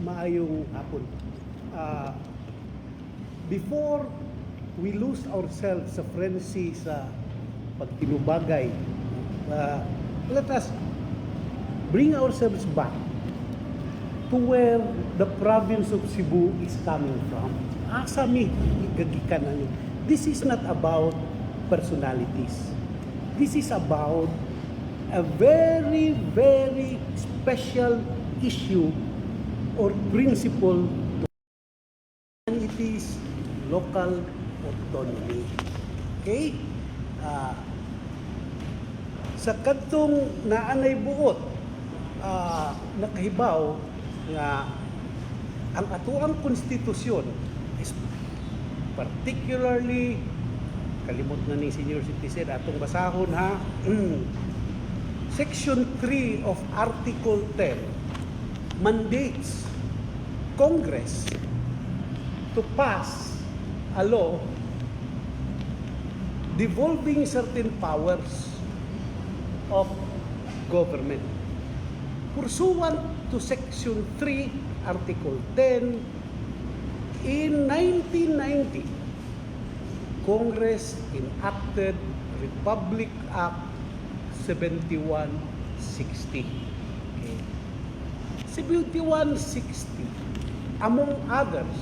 Maayong hapon. Before we lose ourselves sa frenzy sa pagtinubagay, let us bring ourselves back to where the province of Cebu is coming from. Asa mi gagikan ani? This is not about personalities. This is about a very, very special issue or principle, and it is local autonomy. Okay? Sa kadtong naanay buot, nakahibaw nga ang atuang konstitusyon is particularly, kalimot na ni senior citizen, atong basahon ha, Section 3 of Article 10 mandates Congress to pass a law devolving certain powers of government. Pursuant to Section 3, Article 10, in 1990, Congress enacted Republic Act 7160. Okay. 7160, among others,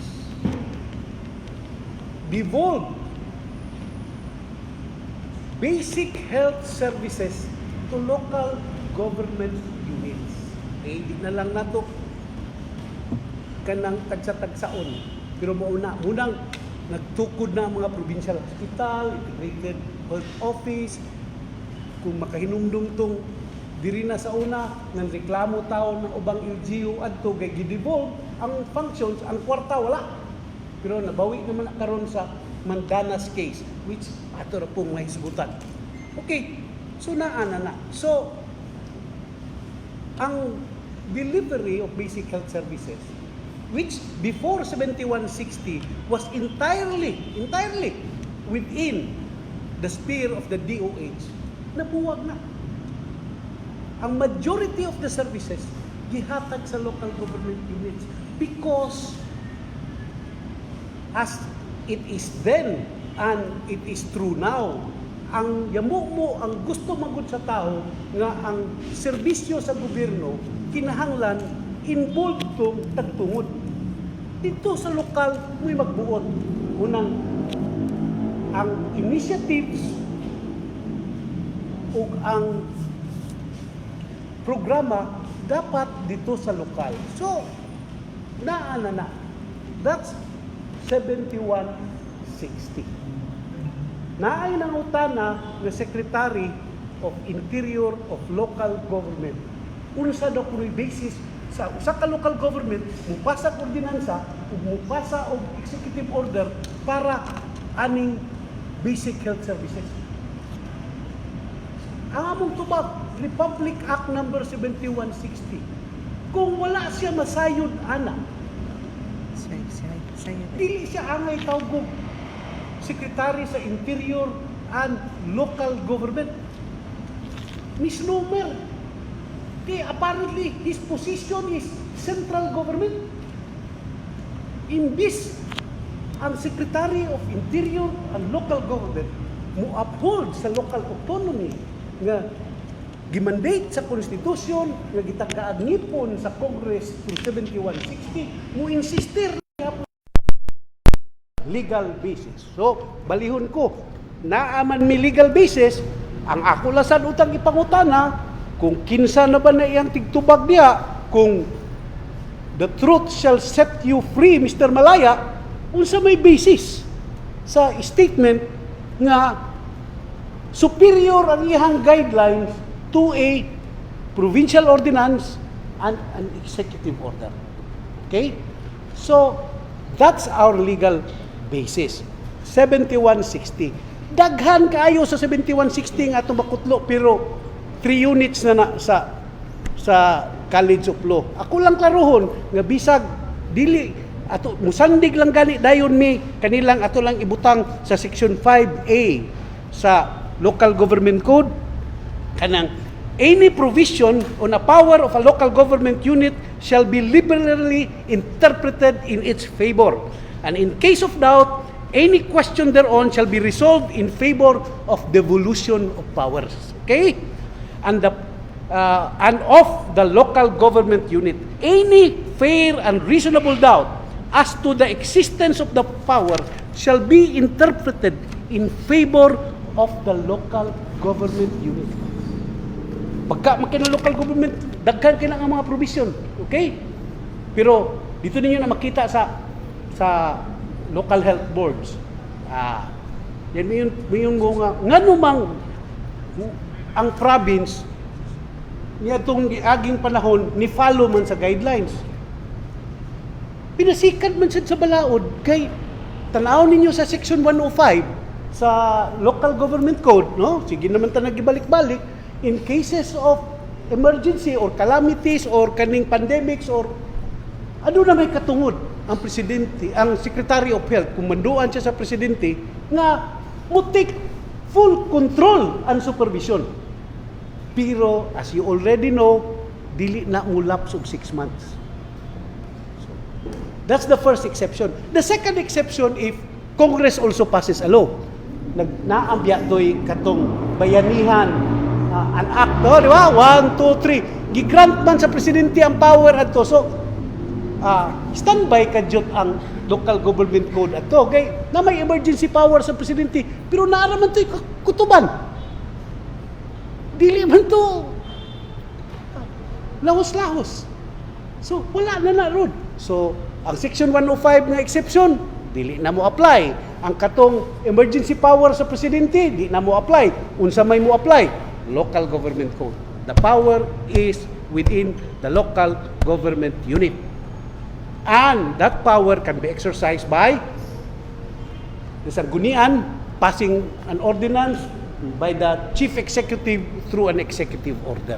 devolved basic health services to local government units. Eh, di na lang nato kanang tagsa-tagsaon. Pero mauna, munang nagtukod na ang mga provincial hospital, integrated health office. Kung makahinumdum tong diri na sa una, nang reklamo taon ng ubang LGU adto kay gidevolve ang functions, ang kwarta wala. Pero nabawi naman na karon sa Mandanas case, which ato ra pong mahisgutan. Okay, so naa na na. So, ang delivery of basic health services, which before 7160 was entirely, entirely within the sphere of the DOH, nabuwag na. Ang majority of the services gihatag sa local government units because, as it is then and it is true now, ang yamo mo, ang gusto magud sa tao nga ang serbisyo sa gobyerno kinahanglan involved tong tagtungod dito sa lokal mo'y magbuot unang ang initiatives ug ang programa dapat dito sa lokal. So, naa na na. That's 7160. Naay nangutana nga Secretary of Interior of Local Government. Unsa daw kuno'y basis sa usa ka local government mupasa og ordinansa ug mupasa og executive order para aning basic health services? Ang among tubag, Republic Act number 7160. Kung wala siya masayod ana, Say, say, say. Dili siya angay tawgog Secretary sa Interior and Local Government. Misnomer. Kaya apparently, his position is central government. Imbis ang Secretary of Interior and Local Government mo uphold sa local autonomy nga gimandate sa konstitusyon nga gitagaag ngipon sa Congress through 7160, mo insistir legal basis. So, balihon ko, naa man mi legal basis, ang ako lang sad utang ipangutana, kung kinsa na ba na iyang tigtubag niya, kung the truth shall set you free, Mr. Malaya, unsa may basis sa statement nga superior ang iyang guidelines to a provincial ordinance and an executive order? Okay? So, that's our legal basis. 7160. Daghan kaayo sa 7160 nga atong makutlo, pero 3 units na na sa College of Law. Ako lang klarohon nga bisag dili ato musandig lang gani dayon mi kanilang ato lang ibutang sa Section 5A sa Local Government Code kanang Any provision on a power of a local government unit shall be liberally interpreted in its favor. And in case of doubt, any question thereon shall be resolved in favor of devolution of powers. Okay? And of the local government unit. Any fair and reasonable doubt as to the existence of the power shall be interpreted in favor of the local government unit. Pagka makina local government, daghan kay na nga mga provision. Okay? Pero dito ninyo na makita sa local health boards. Yan mayon mo nga ngano mang ang province niadtong giaging panahon ni follow man sa guidelines. Pinasikat man sad sa balaod kay tan-aw ninyo sa Section 105 sa Local Government Code, no? Sige naman ta nagibalik-balik. In cases of emergency or calamities or kaning pandemics or ano na, may katungod ang presidente, ang Secretary of Health, kung manduan siya sa presidente, nga mo take full control and supervision. Pero as you already know, dili na mo lapse og 6 months. That's the first exception. The second exception, if Congress also passes a law. Nag naambya toy katong Bayanihan an act, no, di ba? One, two, three. Gi-grant man sa presidente ang power adto. So, standby kadyot ang Local Government Code ato. Okay? Na may emergency power sa presidente, pero naa man to'y kutuban. Dili man to lahos-lahos. So, wala na na ron. So, ang Section 105 nga exception, dili na mo apply. Ang katong emergency power sa presidente, di na mo apply. Unsa may mo apply? Local Government Code. The power is within the local government unit. And that power can be exercised by the Sanggunian passing an ordinance, by the chief executive through an executive order.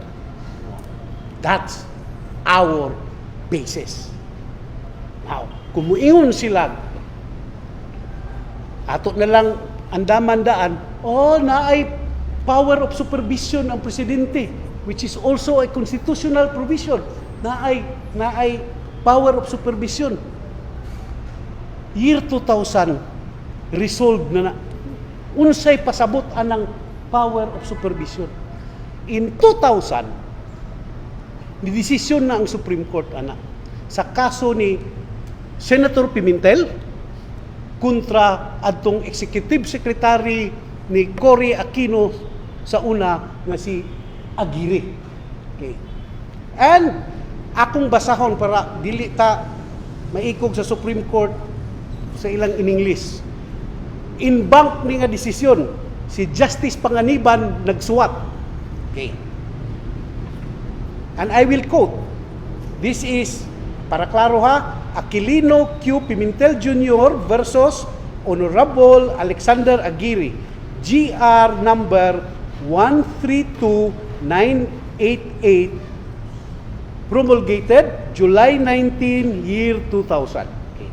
That's our basis. Now, kung muingon sila, ato na lang andaman daan, oh, naay power of supervision ang presidente, which is also a constitutional provision. Naay power of supervision. Year 2000, resolved na na. Unsay pasabot anang power of supervision? In 2000, nidesisyon na ang Supreme Court ana sa kaso ni Senator Pimentel kontra adtong executive secretary ni Cory Aquino sa una nga si Aguirre. Okay. And akong basahon para dili ta maikog sa Supreme Court sa ilang in English. En banc ni nga desisyon, si Justice Panganiban nagsuwat. Okay. And I will quote. This is, para klaro ha, Aquilino Q. Pimentel Jr. versus Honorable Alexander Aguirre, GR number 132988, promulgated July 19, year 2000. Okay.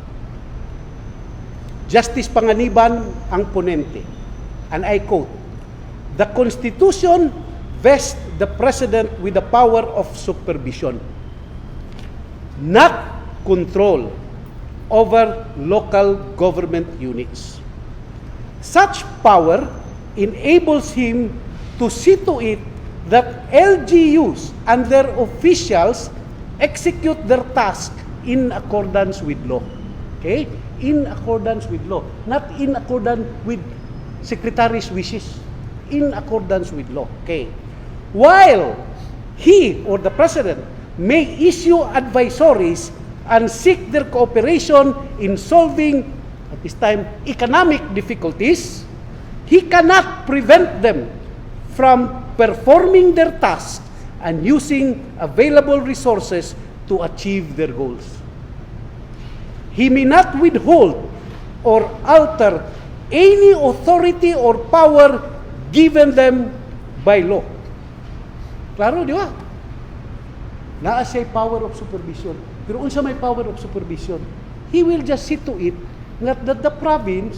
Justice Panganiban ang ponente. And I quote, "The Constitution vests the President with the power of supervision, not control, over local government units. Such power enables him to see to it that LGUs and their officials execute their task in accordance with law." Okay? In accordance with law. Not in accordance with secretary's wishes. In accordance with law. Okay. "While he or the president may issue advisories and seek their cooperation in solving, at this time, economic difficulties, he cannot prevent them from performing their task and using available resources to achieve their goals. He may not withhold or alter any authority or power given them by law." Klaro, di ba? Naa siya'y power of supervision. Pero unsa may power of supervision? He will just see to it that the province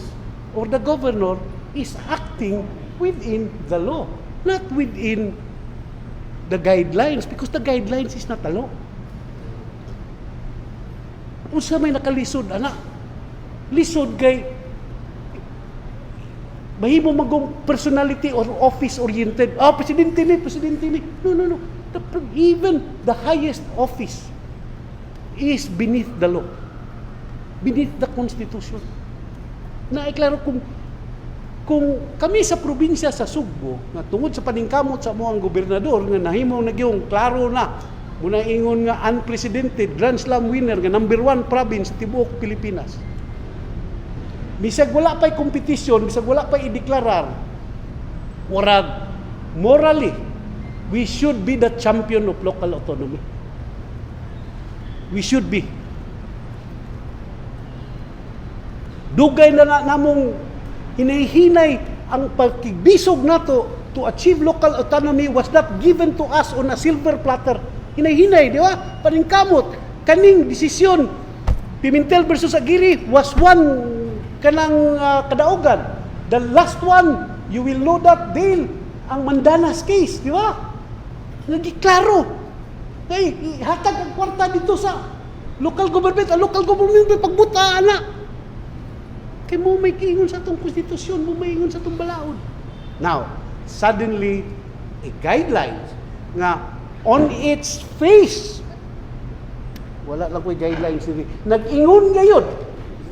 or the governor is acting within the law, not within the guidelines because the guidelines is not a law. Unsa may nakalisod ana? Lisod kay mahimo magong personality or office oriented. Ah, presidente ni, presidente ni. No, no, no. Even the highest office is beneath the law. Beneath the Constitution. Na klaro kung kami sa probinsya sa Sugbo, nga tungod sa paningkamot sa among gobernador nga nahimo na gyud klaro na muna ingon nga unprecedented Grand Slam winner nga number one province tibuok Pilipinas. Bisag wala pa'y competition, bisag wala pa'y ideklarar, warag morally, we should be the champion of local autonomy. We should be. Dugay na na namong hinahinay ang pagkibisog nato to achieve local autonomy was not given to us on a silver platter. Hinay-hinay, di ba? Paningkamot. Kaning desisyon, Pimentel versus Aguirre was one kanang kadaugan. The last one, you will know that, Dale, ang Mandanas case, di ba? Nagiklaro. Kay, hatag ang kwarta dito sa local government. Ang local government may pagbuta, ana. Kay mo may kiingon sa atong konstitusyon, mo may ingon sa atong balaod. Now, suddenly, a guidelines nga on its face, wala lang ko'y guidelines diri. Nag-ingon gayod.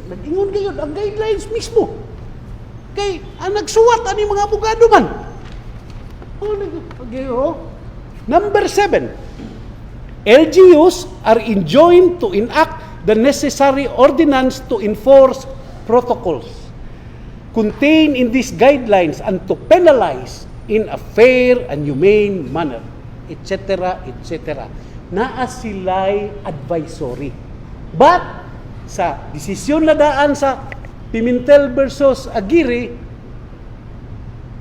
Nag-ingon gayod ang guidelines mismo. Kay ang nagsuwat ani mga abogado man. Oh, okay, oh. Number 7. LGUs are enjoined to enact the necessary ordinance to enforce protocols contained in these guidelines and to penalize in a fair and humane manner, etc., etc. Naa sila'y advisory. But sa desisyon na daan sa Pimentel versus Aguirre,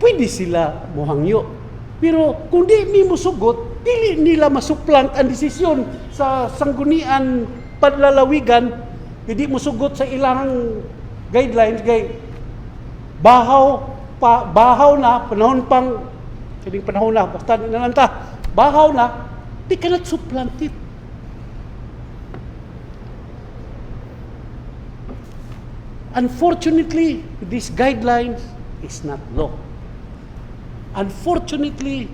pwede sila mohangyo. Pero kung di mi musugot, dili nila masuplant ang desisyon sa Sangguniang Panlalawigan, hindi musugot sa ilang guidelines kay bahaw pa, bahaw na panahon pang kining panahon na, basta na lang ta bahaw na, they cannot supplant it. Unfortunately, these guidelines is not law. Unfortunately,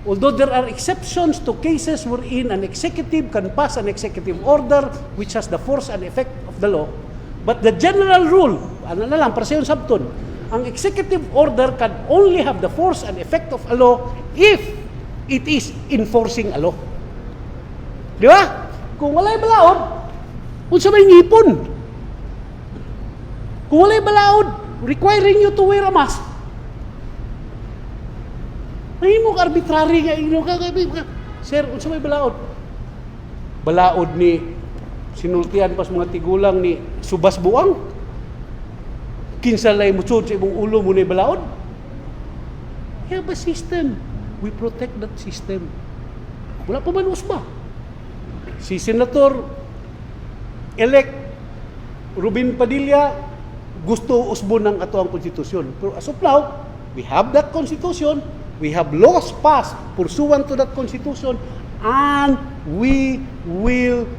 although there are exceptions to cases wherein an executive can pass an executive order which has the force and effect of the law, but the general rule, ano na lang, para sa iyong sabton, ang executive order can only have the force and effect of a law if it is enforcing a law. Di ba? Kung walay balaod, unsa may ngipon? Kung walay balaod, requiring you to wear a mask, mahimo ka arbitrary nga ino ka, sir, unsa may balaod? Balaod ni sinultian pas mga tigulang ni Subas Buang. Kinsa lay mutsud sa imong ulo mo ni balaod? We have a system. We protect that system. Wala pa man usba. Si Senator elect Robin Padilla gusto usbon ng ato ang konstitusyon. Pero as of now, we have that constitution, we have laws passed pursuant to that constitution, and we will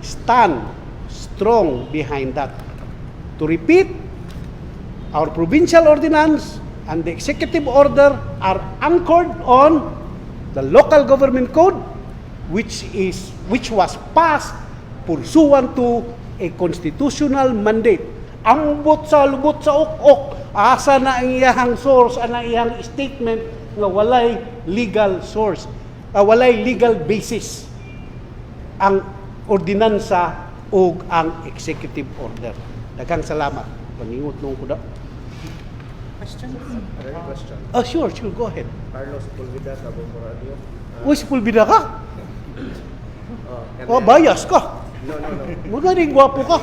stand strong behind that. To repeat, our provincial ordinance and the executive order are anchored on the local government code, which was passed pursuant to a constitutional mandate. Ambot sa lubot sa ok-ok, asa na ang iyahang source, ana iyang statement nga walay legal source, walay legal basis ang ordinansa ug ang executive order. Daghang salamat. Paningot nung kuda. Questions? Another question. Oh, sure, go ahead. Carlos Sepulveda sa Bombo Radio. Uy, Sepulveda ka? Oh, and Oh, bias ka. No. Mga rin gwapo ka.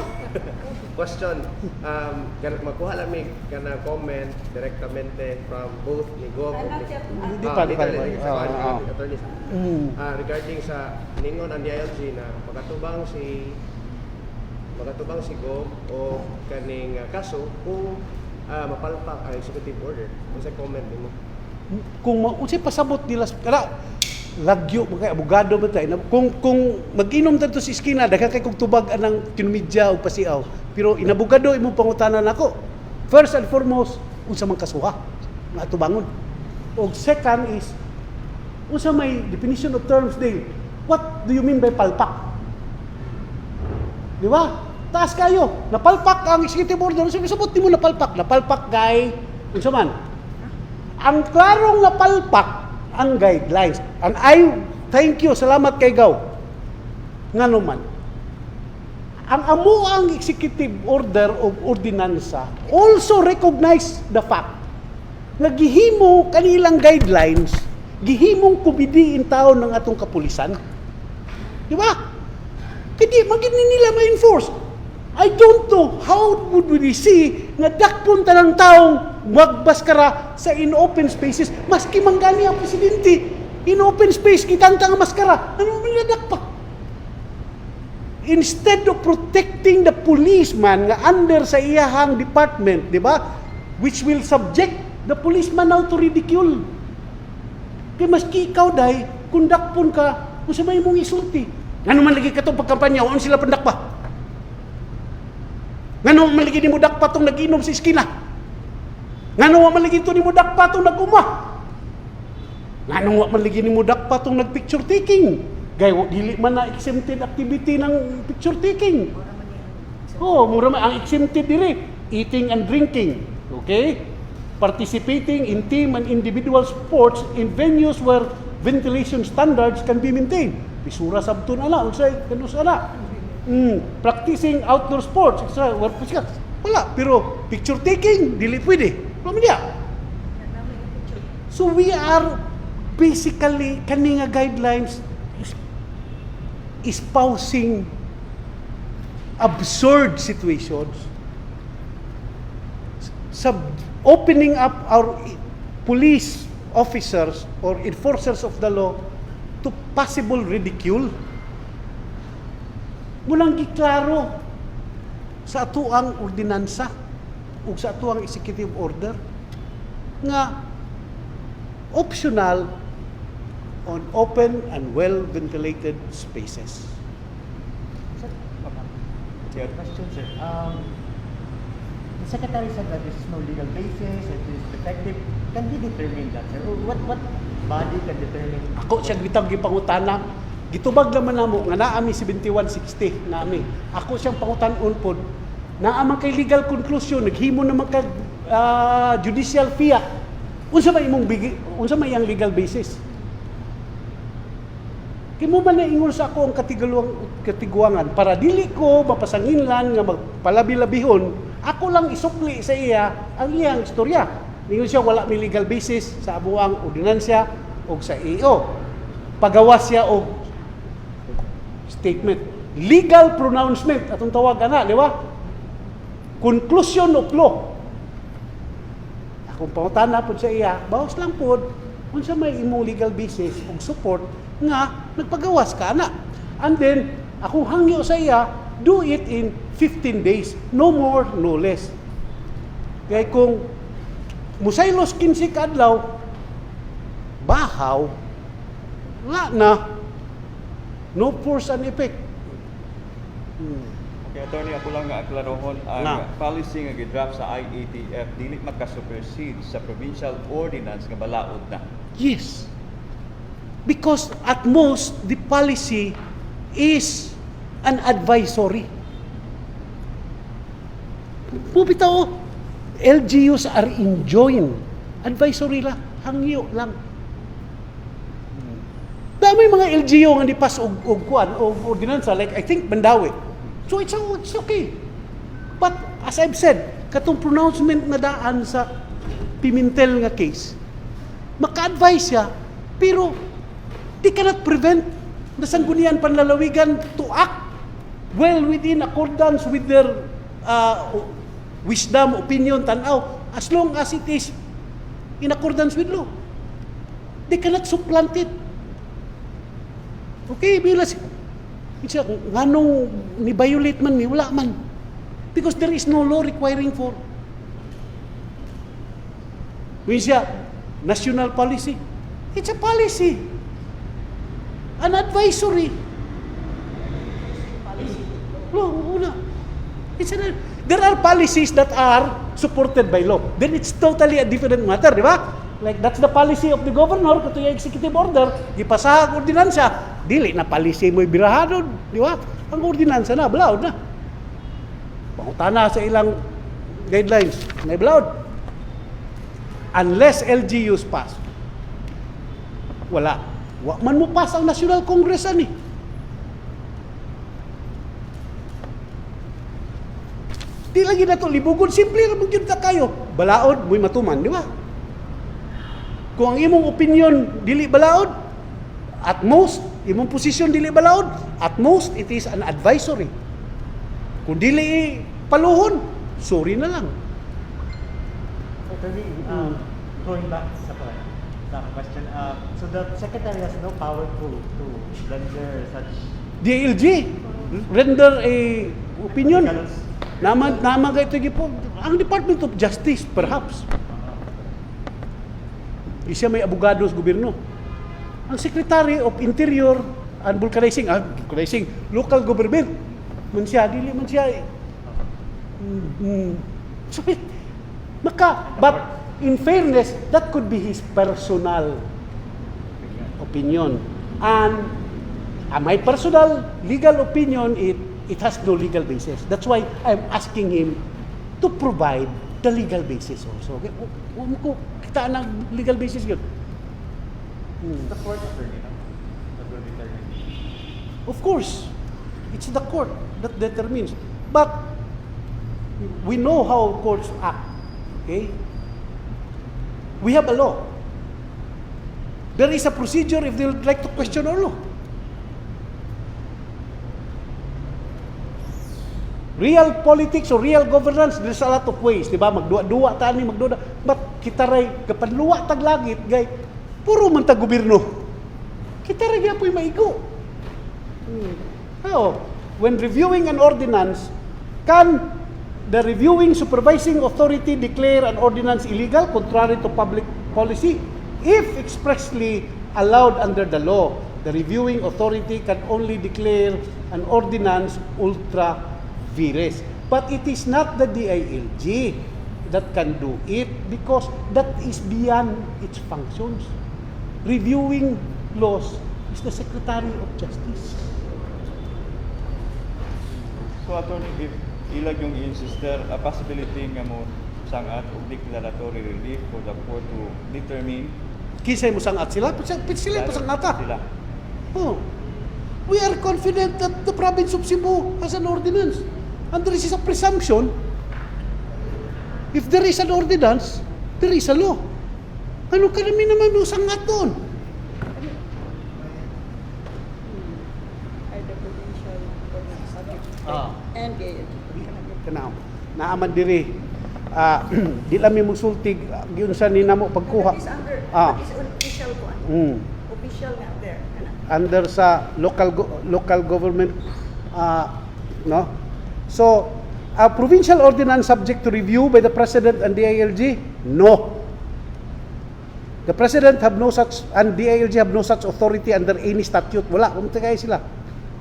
Question. Makuha lang mi kana comment directamente from both ni Gov ug ni Hindi pa, di pa, di pa. Sa attorney. Regarding sa ningon ang DILG na makatubang si Gov o kaning kaso kung mapalpak ang executive order. Unsa comment nimo? Kung unsay pasabot nila kana lagyo mo kay abogado man tayo. Kung mag-inom ta sa iskina, daghan kay kog tubag anang kinumidya o pasiaw. Pero inabogado imong pangutana nako. First and foremost, unsa man kasuha nga atubangon. Og second is unsa may definition of terms day. What do you mean by palpak? Di ba? Taas kayo. Napalpak ang executive order. Unsa sabot nimo napalpak? Napalpak kay unsa man? Ang klarong napalpak ang guidelines. And I thank you, salamat kay Gaw. Ngano man. Ang amo ang executive order o ordinansa also recognize the fact nga gihimo kanilang guidelines, gihimong komedi in taon ng atong kapulisan. Di ba? Hindi, magin nila ma-enforce. I don't know how would we see nga dakpon tanang taong magmaskara sa in open spaces, maski manggani ang presidente in open space kitang nga maskara, ano man dakpa? Instead of protecting the policeman nga under sa iyahang department, di ba? Which will subject the policeman now to ridicule. Kay maski ikaw day, kung dakpon ka, kung sa may mong isulti. Ngano man lagi katong pagkampanya, wa sila pandakpa? Ngano man lagi nimo dakpa tong nag-inom sa iskina? Ngano wa man lagi to nimo dakpa tong nag-uma? Ngano wa man lagi nimo dakpa tong nag-picture taking? Gay dili man na exempted activity ng picture taking. Oh, mura man ang exempted diri, eating and drinking. Okay? Participating in team and individual sports in venues where ventilation standards can be maintained. Pisura sabton ana, unsay kanus ana. Practicing outdoor sports, etc. Where wala, pero picture taking dili pwede. Wala man diya. So we are basically kani nga guidelines is espousing absurd situations, sub opening up our police officers or enforcers of the law to possible ridicule. Mulang giklaro sa atuang ordinansa ug sa atuang executive order nga optional on open and well ventilated spaces. Sir, question, sir. The secretary said that there is no legal basis, it is defective. Can we determine that, sir? Or what body can determine? Ako siya bitang gipangutana. Gitubag naman namo nga naa mi 7160 nami. Ako siyang pangutan-on pod. Naa man kay legal conclusion, naghimo naman kag judicial fiat. Unsa may imong bigi, unsa may iyang legal basis? Kay mo man naingon sa ako ang katiguangan para dili ko mapasanginlan nga magpalabi-labihon, ako lang isukli sa iya ang iyang istorya. Ningon siya wala may legal basis sa amuang ordinansya o sa EO. Pagawas siya og statement. Legal pronouncement atong tawag ana, di ba? Conclusion of law. Akong pangutana pod sa iya, bawas lang pod unsa may imong legal basis ug support nga nagpagawas ka ana. And then akong hangyo sa iya, do it in 15 days, no more, no less. Kay kung musaylos 15 ka adlaw, bahaw, wala na. No force and effect. Okay, Attorney, ako lang nga aklarohon ang Na. Policy nga gidraft sa IATF dili makasupersede sa provincial ordinance nga balaod na. Yes. Because at most, the policy is an advisory. Pupitaw, LGUs are enjoined. Advisory lang, hangyo lang. Dami mga LGU nga ni pass og kuan og ordinansa, like I think Mandaue. So it's okay. But as I've said, katong pronouncement na daan sa Pimentel nga case, maka-advise siya, pero they cannot prevent the Sangguniang Panlalawigan to act well within accordance with their wisdom, opinion, tanaw, as long as it is in accordance with law. They cannot supplant it. Okay, bilas. Siya, nganong ni-violate man ni, wala man. Because there is no law requiring for. Siya, National policy. It's a policy. An advisory. No, una. There are policies that are supported by law. Then it's totally a different matter, di ba? Like that's the policy of the governor, kato yung executive order, gipasa ang ordinansa, dili na policy mo'y birahadon, di ba? Ang ordinansa na, balaod na. Pangutana sa ilang guidelines, na balaod. Unless LGUs pass. Wala. Wa man mo pass ang National Congress ani. Di lagi na to libugon, simple ra man gyud ta kayo. Balaod mo'y matuman, di ba? Kung ang imong opinion dili balaod, at most imong posisyon dili balaod, at most it is an advisory. Kung dili paluhon, sorry na lang. Attorney, going back sa question, so the secretary has no power to render such DILG render a opinion. Naman naman kay ito gipo ang Department of Justice perhaps. Isa may abogado sa gobyerno. Ang Secretary of Interior and Vulcanizing, vulcanizing, local government. Man siya, dili man siya. So, but in fairness, that could be his personal opinion. And my personal legal opinion, it has no legal basis. That's why I'm asking him to provide the legal basis also. Okay? Wa ko kita ang legal basis yun. The court, attorney, no? That will determine. Of course, it's the court that determines. But we know how courts act. Okay? We have a law. There is a procedure if they would like to question our law. Real politics or real governance, there's a lot of ways, di ba? Magduwa-duwa ta ni, magduwa. But kita ray, kapanluwa tag langit, gay, puro man tag gobyerno. Kita ray gyapoy maigo. Oh, when reviewing an ordinance, can the reviewing supervising authority declare an ordinance illegal contrary to public policy? If expressly allowed under the law, the reviewing authority can only declare an ordinance ultra vires. But it is not the DILG that can do it because that is beyond its functions. Reviewing laws is the Secretary of Justice. So attorney, if ilag yung insister, a possibility nga mo sangat og declaratory relief for the court to determine? Kinsay mo sangat sila? Sila pasangata. Sila. Oh. We are confident that the province of Cebu has an ordinance. And there is a presumption, if there is an ordinance, there is a law. Ano kami naman mo sangat doon? Are the provincial ordinance subject to and DILG? Kanaw. Naaman diri. Di lang mi musultig giunsa ni namo pagkuha. That is under, that is official ko. Official nga there. Ana. Under sa local government, no? So a provincial ordinance subject to review by the president and DILG? No, the president have no such and DILG have no such authority under any statute. Wala kung kayo sila,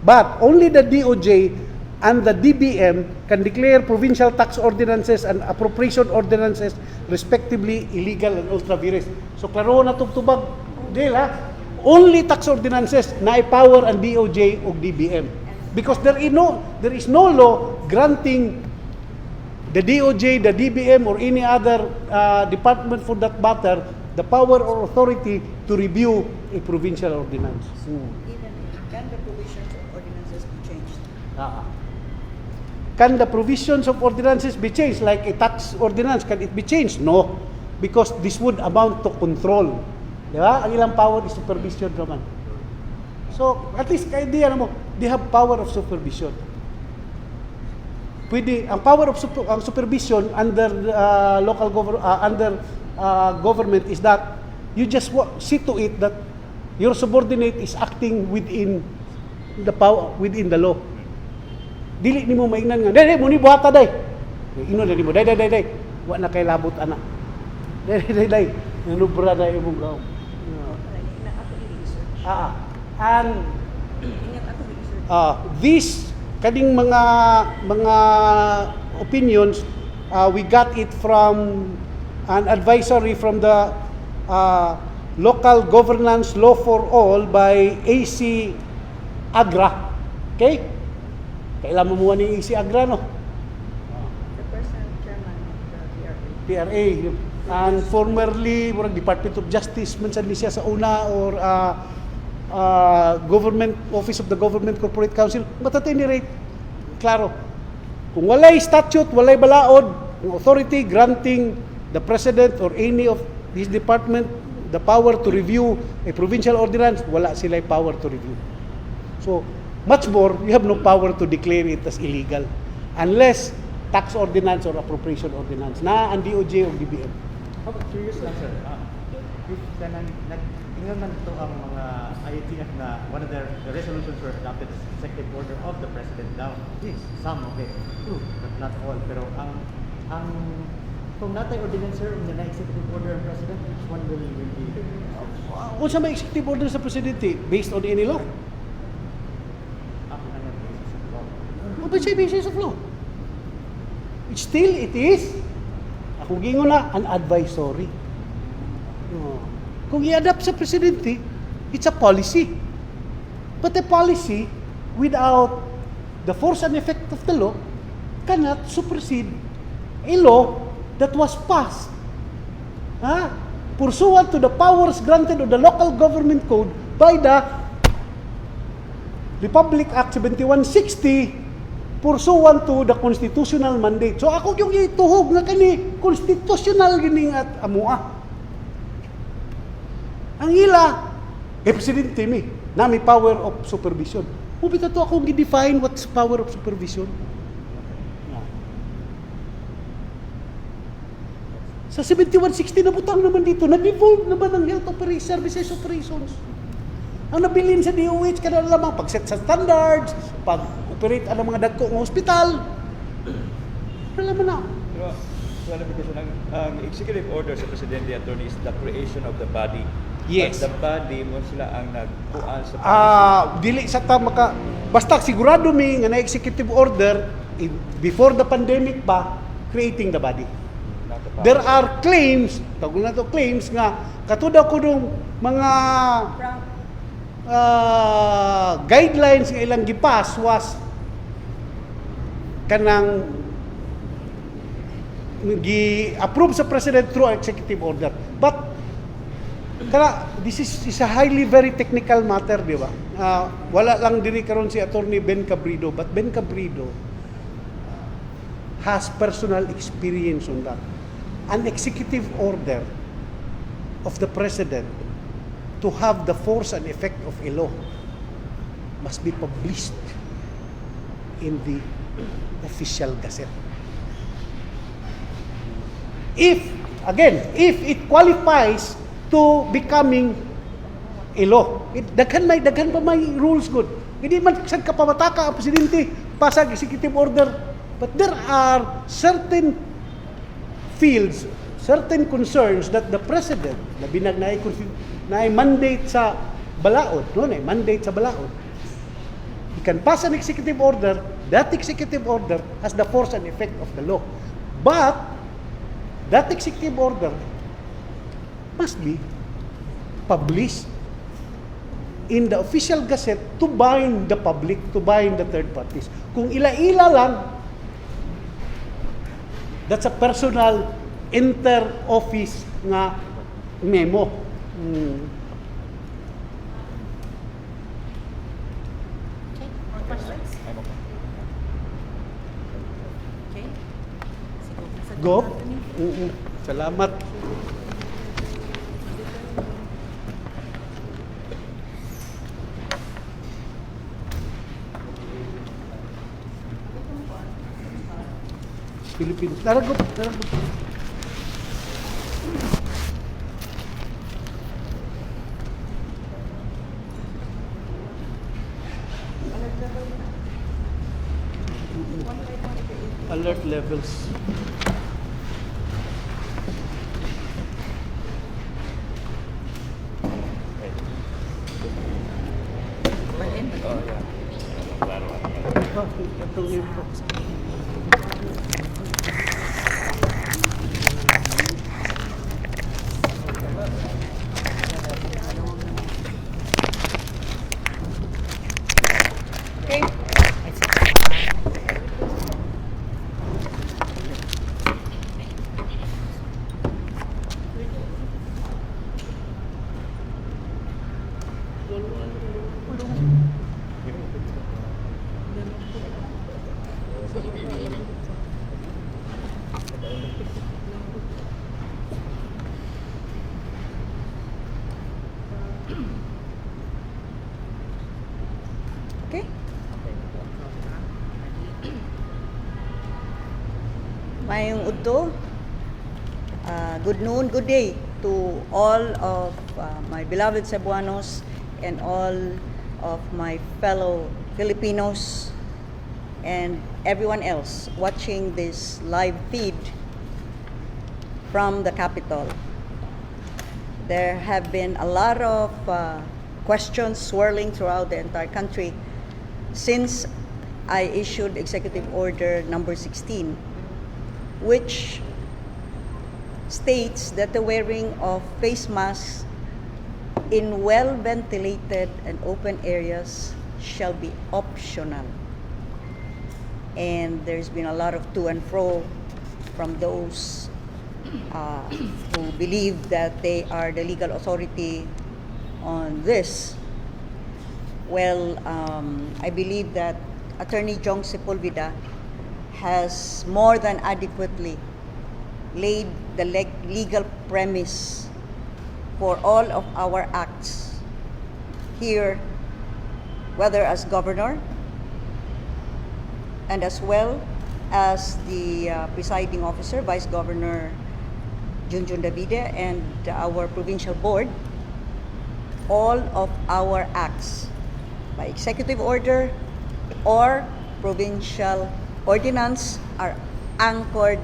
but only the DOJ and the DBM can declare provincial tax ordinances and appropriation ordinances respectively illegal and ultra vires. So klaro na tubtubag deal ha. Only tax ordinances na power ang DOJ o DBM because there is no law granting the DOJ, the DBM, or any other department for that matter, the power or authority to review a provincial ordinance. Even if, can the provisions of ordinances be changed? Ah. Can the provisions of ordinances be changed? Like a tax ordinance, can it be changed? No. Because this would amount to control. Di ba? Ang ilang power is supervision naman. So, at least kay idea mo, they have power of supervision. Pwede, ang power of ang supervision under local under government is that you just see to it that your subordinate is acting within the power, within the law. Dili nimo maingnan nga, "Day, day, muni buhata day." Ingnon na nimo, "Day, day, day, day. Wa na kay labot ana. Day, day, day, day. Nanubra na imong gahom. Na ato i-research. And Ingat ato i-research. This kaning mga opinions, we got it from an advisory from the Local Governance Law for All by AC Agra. Okay? Kailan mo ni AC Agra, no? The present chairman of the PRA. PRA and formerly murag Department of Justice man sad ni siya sa una or Government Office of the Government Corporate Council. But at any rate, klaro kung walay statute, walay balaod ang authority granting the president or any of his department the power to review a provincial ordinance, wala sila power to review. So, much more, you have no power to declare it as illegal unless tax ordinance or appropriation ordinance na ang DOJ o DBM. How about curious lang, sir, if kanang nag-ingon man to ang mga IATF na one of their the resolutions were adopted as executive order of the president down. Yes. Some of it, but not all. Pero ang kung natay ordinance, sir, na executive order ang president, which one will be? Unsa may executive order sa presidente based on any law? Ako na nga basis of law. O ba siya basis of law? Still, it is, ako gingon na, an advisory. Oh. Kung i-adapt sa presidente, it's a policy. But a policy without the force and effect of the law cannot supersede a law that was passed, ha, pursuant to the powers granted of the local government code by the Republic Act 7160 pursuant to the constitutional mandate. So ako yung ituhog nga kani constitutional gining at amua. Ang ila, eh, presidente mi, nami power of supervision. Mubita to akong gi-define what's power of supervision. Sa 7160 na butang naman dito, na-devolve naman ang health operation, services operations. Ang nabilin sa DOH kada lamang pag-set sa standards, pag-operate ang mga dagko ng hospital. Wala man na. Pero, clarification, ang executive order sa Presidente, Attorney, is the creation of the body. Yes. But the body mo sila ang nagkuan sa policy. Ah, dili sa ta maka basta sigurado mi nga na executive order before the pandemic pa creating the body. Not the policy. There are claims, tawag na to claims nga kato daw kunong mga From guidelines nga ilang gipass was kanang gi-approve sa president through executive order. But kana this is a highly very technical matter, di ba? Wala lang diri karon si Attorney Ben Cabrido, but Ben Cabrido has personal experience on that. An executive order of the president to have the force and effect of a law must be published in the official gazette. If, again, if it qualifies to becoming a law. Daghan pa may rules good. Hindi man sad kapamataka ang presidente pasag executive order. But there are certain fields, certain concerns that the president, labi na naay mandate sa balaod, no, naay mandate sa balaod. He can pass an executive order, that executive order has the force and effect of the law. But that executive order must be published in the official gazette to bind the public, to bind the third parties. Kung ila-ila lang, that's a personal inter-office nga memo. Okay, more questions? I'm okay. Okay. Sige, nasa Go. Anthony. Salamat. Philippines. Tara, go. Tara, go. Alert level na. One by one, eight. Alert levels. Oh, itong libro. Okay. Okay. Maayong udto. Good noon, good day to all of my beloved Cebuanos and all of my fellow Filipinos and everyone else watching this live feed from the capital. There have been a lot of questions swirling throughout the entire country since I issued Executive Order number 16, which states that the wearing of face masks in well ventilated and open areas shall be optional. And there's been a lot of to and fro from those who believe that they are the legal authority on this. Well, I believe that Attorney Jong Sepulveda has more than adequately laid the legal premise for all of our acts here, whether as governor and as well as the presiding officer, Vice Governor Junjun Davide, and our provincial board. All of our acts by executive order or provincial ordinance are anchored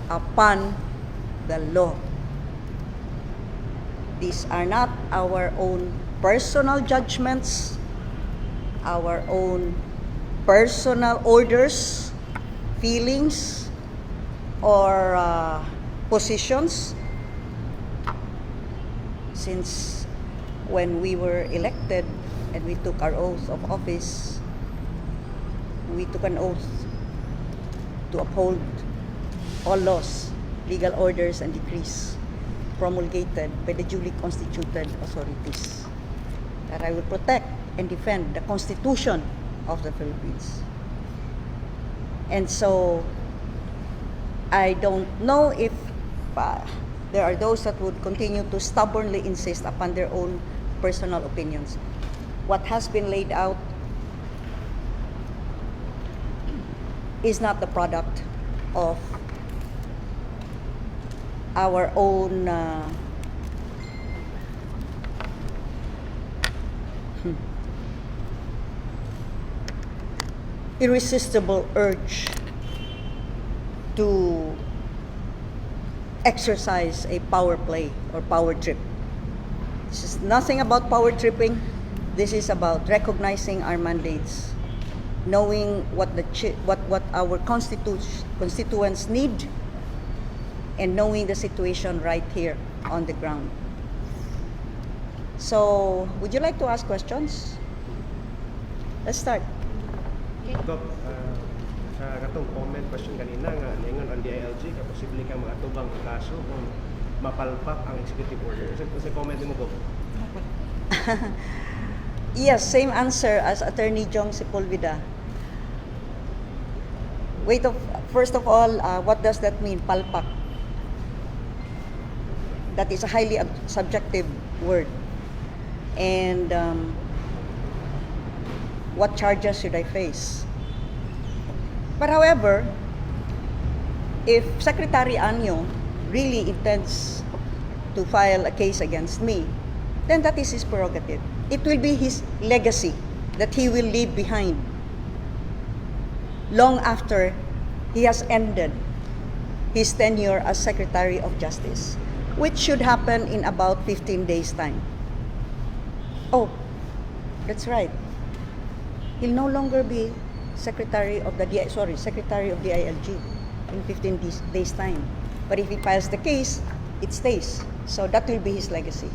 upon the law. These are not our own personal judgments, our own personal orders, feelings, or positions. Since when we were elected and we took our oath of office, we took an oath to uphold all laws, legal orders, and decrees promulgated by the duly constituted authorities. That I will protect and defend the Constitution of the Philippines. And so, I don't know if there are those that would continue to stubbornly insist upon their own personal opinions. What has been laid out is not the product of our own irresistible urge to exercise a power play or power trip. This is nothing about power tripping. This is about recognizing our mandates, knowing what our constituents need, and knowing the situation right here on the ground. So, would you like to ask questions? Let's start. Gov, sa katong comment question kanina nga ningon ang DILG ka posible kang maatubang ang kaso kung mapalpak ang executive order. Sa comment nimo, Gov. Yes, same answer as Attorney Jong Sepulveda. Wait, first of all, what does that mean, palpak? That is a highly subjective word. And what charges should I face? But however, if Secretary Año really intends to file a case against me, then that is his prerogative. It will be his legacy that he will leave behind long after he has ended his tenure as Secretary of Justice, which should happen in about 15 days' time. Oh, that's right. He'll no longer be Secretary of the DI, sorry, Secretary of DILG in 15 days' time. But if he files the case, it stays. So that will be his legacy.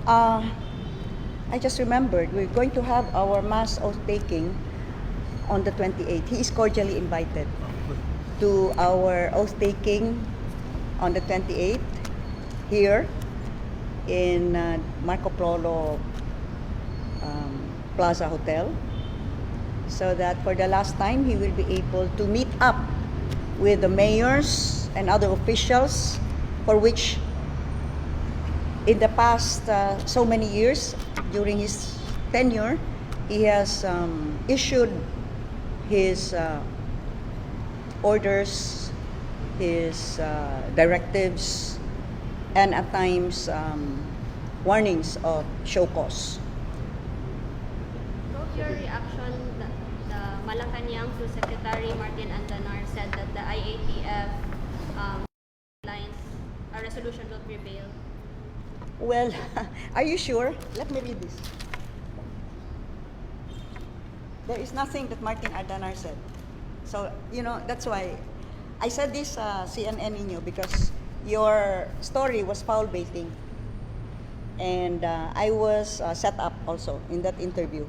I just remembered we're going to have our mass oath taking on the 28th. He is cordially invited to our oath taking on the 28th here in Marco Polo Plaza Hotel so that for the last time he will be able to meet up with the mayors and other officials for which in the past so many years during his tenure he has issued his orders, his directives, and at times warnings of show cause. Gov, your reaction, the Malacanang to Secretary Martin Andanar said that the IATF lines, a resolution will prevail. Well, are you sure? Let me read this. There is nothing that Martin Andanar said. So that's why I said this, CNN ninyo, because your story was foul baiting. And I was set up also in that interview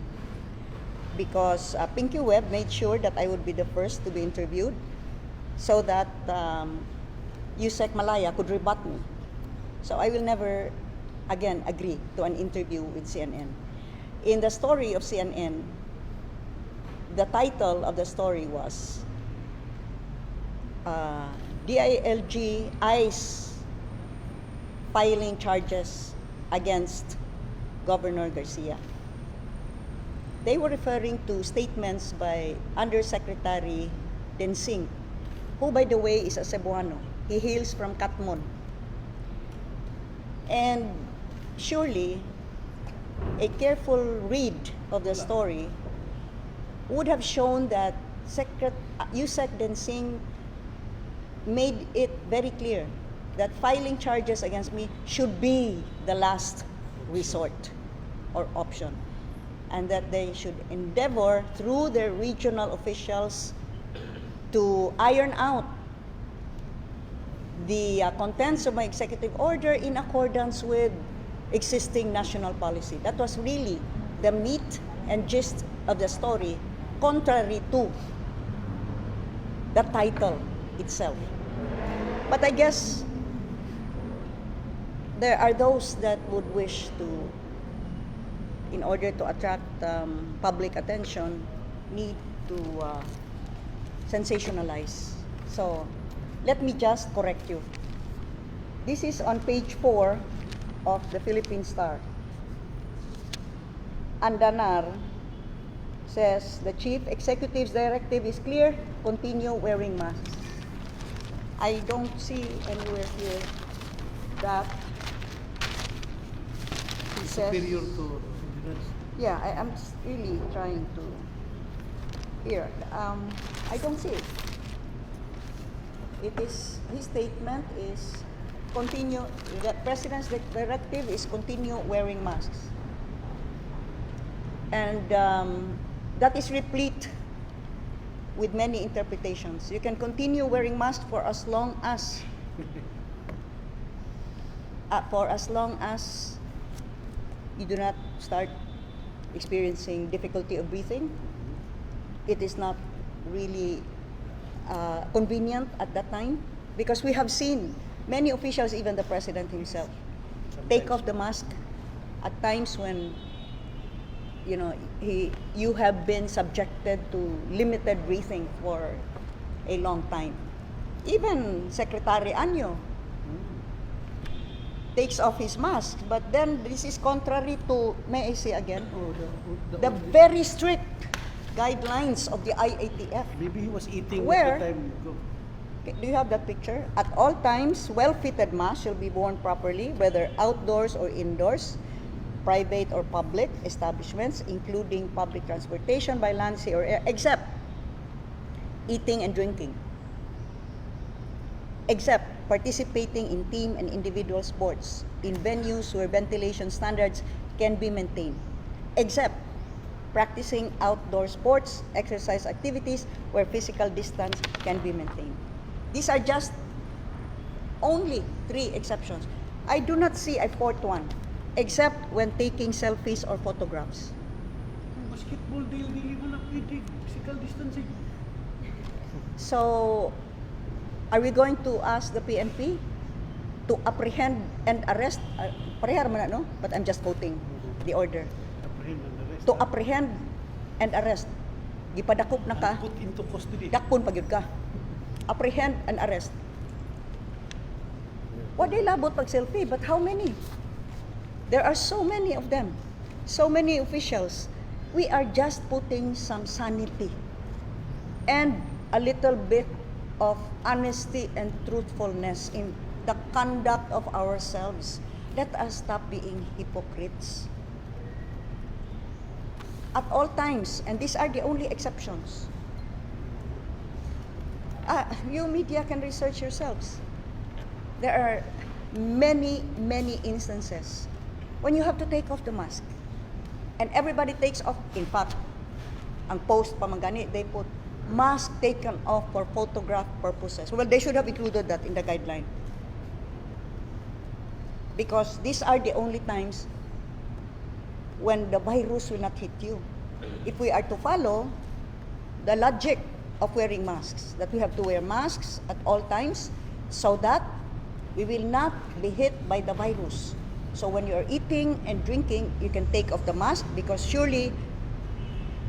because Pinky Webb made sure that I would be the first to be interviewed so that Usec Malaya could rebut me. So I will never again agree to an interview with CNN. In the story of CNN, the title of the story was "DILG eyes filing charges against Governor Garcia." They were referring to statements by Undersecretary Densing, who, by the way, is a Cebuano. He hails from Catmon. And surely, a careful read of the story would have shown that Usec Densing made it very clear that filing charges against me should be the last resort or option, and that they should endeavor through their regional officials to iron out the contents of my executive order in accordance with existing national policy. That was really the meat and gist of the story, contrary to the title itself. But I guess there are those that would wish to, in order to attract public attention, need to sensationalize. So, let me just correct you. This is on page 4 of the Philippine Star. Andanar says the chief executive's directive is clear: continue wearing masks. I don't see anywhere here that he says. Superior to ordinance. Yeah, I am really trying to. Here, I don't see it. It is his statement is continue. The president's directive is continue wearing masks, and that is replete with many interpretations. You can continue wearing masks for as long as you do not start experiencing difficulty of breathing. It is not really convenient at that time because we have seen many officials, even the president himself, take off the mask at times when you know he you have been subjected to limited breathing for a long time. Even Secretary Año takes off his mask, but then this is contrary to, may I say again, Oh, the very strict guidelines of the IATF. Maybe he was eating Where? at the time. Go. Okay, do you have that picture? At all times, well-fitted masks shall be worn properly, whether outdoors or indoors, private or public establishments, including public transportation by land, sea, or air, except eating and drinking, except participating in team and individual sports in venues where ventilation standards can be maintained, except Practicing outdoor sports, exercise activities where physical distance can be maintained. These are just only three exceptions. I do not see a fourth one, except when taking selfies or photographs. Kung basketball, dili, dili mo na pwede. Physical distancing. So, are we going to ask the PNP to apprehend and arrest? Pareha man na, no? But I'm just quoting the order. Apprehend and arrest. To apprehend and arrest. Gipadakop na ka, And put into custody. Dakpon pa gyud ka. Apprehend and arrest. Wa day labot pag selfie, but how many? There are so many of them. So many officials. We are just putting some sanity and a little bit of honesty and truthfulness in the conduct of ourselves. Let us stop being hypocrites. At all times, and these are the only exceptions. You media can research yourselves. There are many, many instances when you have to take off the mask. And everybody takes off. In fact, ang post pa man gani, they put "mask taken off for photograph purposes." Well, they should have included that in the guideline. Because these are the only times when the virus will not hit you. If we are to follow the logic of wearing masks, that we have to wear masks at all times so that we will not be hit by the virus. So when you are eating and drinking, you can take off the mask because surely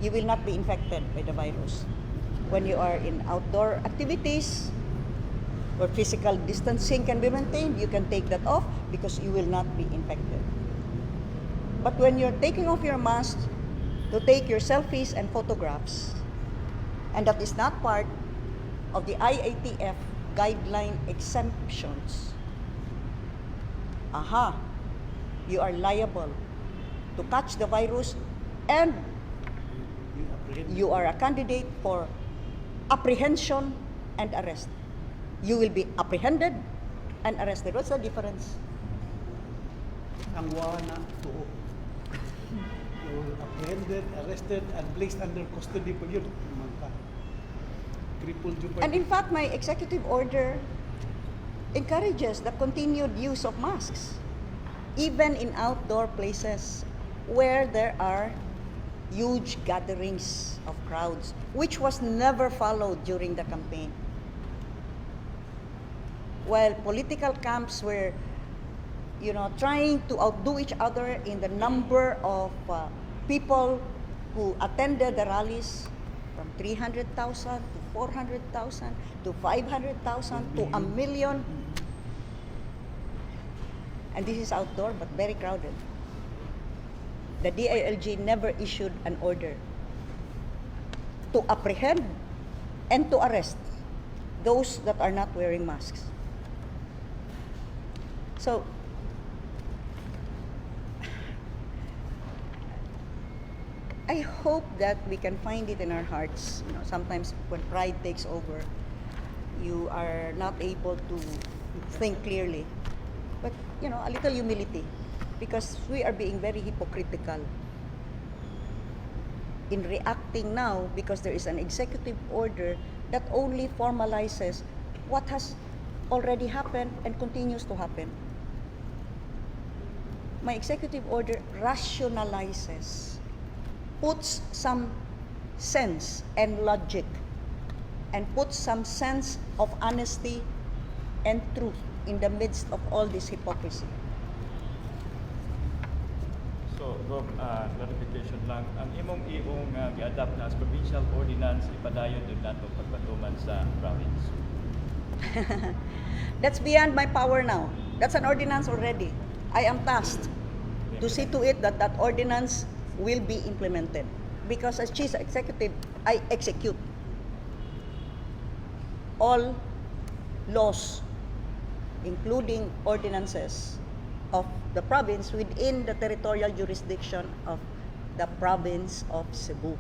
you will not be infected by the virus. When you are in outdoor activities where physical distancing can be maintained, you can take that off because you will not be infected. But when you're taking off your mask to take your selfies and photographs, and that is not part of the IATF guideline exemptions, aha, you are liable to catch the virus and You apprehend. You are a candidate for apprehension and arrest. You will be apprehended and arrested. What's the difference? Ang wana tuo. You were apprehended, arrested, and placed under custody pa yun. Man ka. Triple jeopardy. And in fact, my executive order encourages the continued use of masks, even in outdoor places where there are huge gatherings of crowds, which was never followed during the campaign. While political camps were trying to outdo each other in the number of people who attended the rallies, from 300,000 to 400,000 to 500,000 to a million. And this is outdoor but very crowded. The DILG never issued an order to apprehend and to arrest those that are not wearing masks. So, I hope that we can find it in our hearts. Sometimes when pride takes over, you are not able to think clearly. But a little humility, because we are being very hypocritical in reacting now because there is an executive order that only formalizes what has already happened and continues to happen. My executive order rationalizes, puts some sense and logic, and puts some sense of honesty and truth in the midst of all this hypocrisy. So, Gov, clarification lang. Ang imong iong gi-adapt na as provincial ordinance, ipadayon din nato pagpatuman sa province? That's beyond my power now. That's an ordinance already. I am tasked to see to it that that ordinance will be implemented. Because as chief executive, I execute all laws, including ordinances of the province within the territorial jurisdiction of the province of Cebu.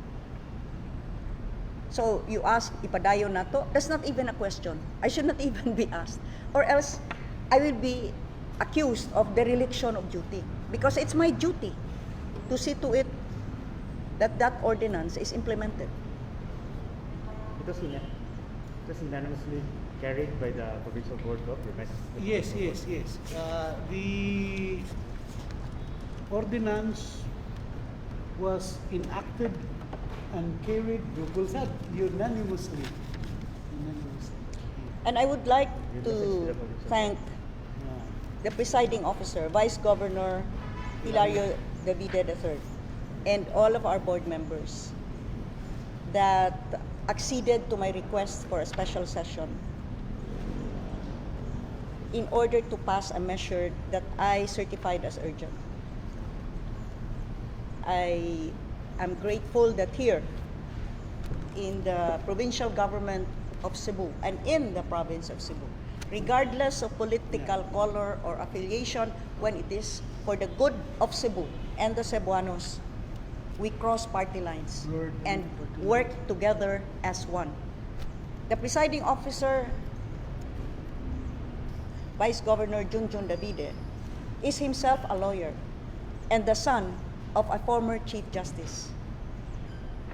So you ask, "Ipadayon nato?" That's not even a question. I should not even be asked. Or else I will be accused of dereliction of duty. Because it's my duty to see to it that that ordinance is implemented. It was unanimously carried by the provincial board of your message. Yes. The ordinance was enacted and carried, Google said, unanimously. Unanimously. And I would like Your to message to the provincial thank the presiding officer, Vice Governor Hilario Davide III, and all of our board members that acceded to my request for a special session in order to pass a measure that I certified as urgent. I am grateful that here in the provincial government of Cebu and in the province of Cebu, regardless of political color or affiliation, when it is for the good of Cebu and the Cebuanos, we cross party lines Lord, and party work together as one. The presiding officer, Vice Governor Junjun Davide, is himself a lawyer and the son of a former Chief Justice.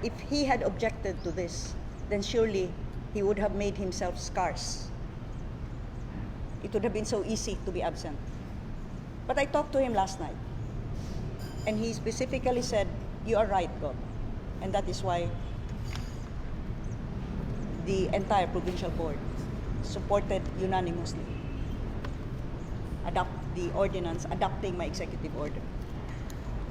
If he had objected to this, then surely he would have made himself scarce. It would have been so easy to be absent. But I talked to him last night, and he specifically said, "You are right, God." And that is why the entire provincial board supported unanimously adopt the ordinance adopting my executive order.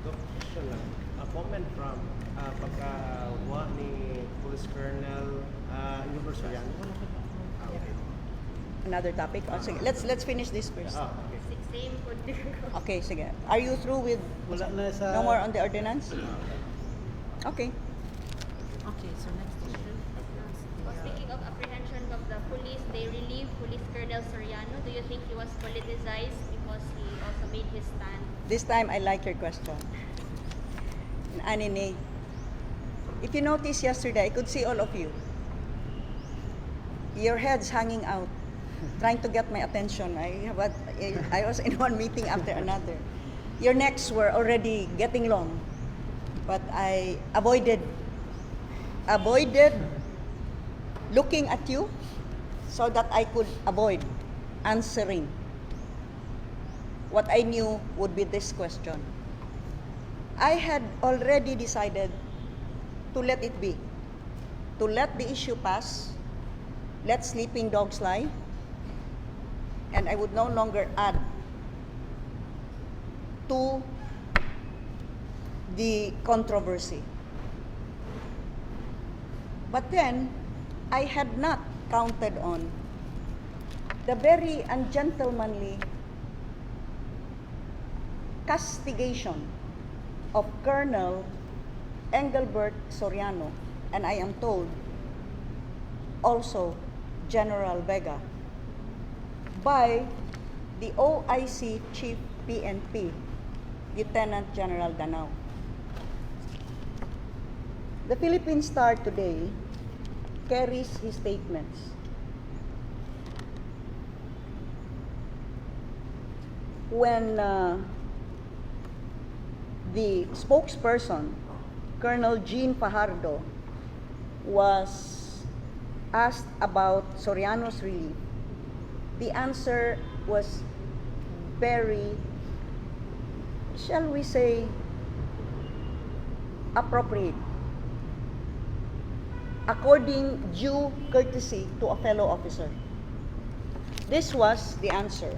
Doc, question lang. A comment from pagkawa ni Police Colonel Gilbert Soriano. Ah, okay. Another topic? Oh, sige. Let's finish this first. Ah, okay. Same po. Okay, sige. Are you through with Wala na sa... no more on the ordinance? Okay. Okay, so next issue. Well, speaking of apprehension of the police, they relieved Police Colonel Soriano. Do you think he was politicized because he also made his stand? This time, I like your question. Anine, if you notice yesterday, I could see all of you. Your heads hanging out, trying to get my attention. I was in one meeting after another. Your necks were already getting long, but I avoided looking at you so that I could avoid answering what I knew would be this question. I had already decided to let it be, to let the issue pass, let sleeping dogs lie, and I would no longer add to the controversy. But then, I had not counted on the very ungentlemanly castigation of Colonel Engelbert Soriano, and I am told also General Vega, by the OIC Chief PNP, Lieutenant General Danao. The Philippine Star today carries his statements. When the spokesperson, Colonel Jean Fajardo, was asked about Soriano's relief, the answer was very, shall we say, appropriate, according due courtesy to a fellow officer. This was the answer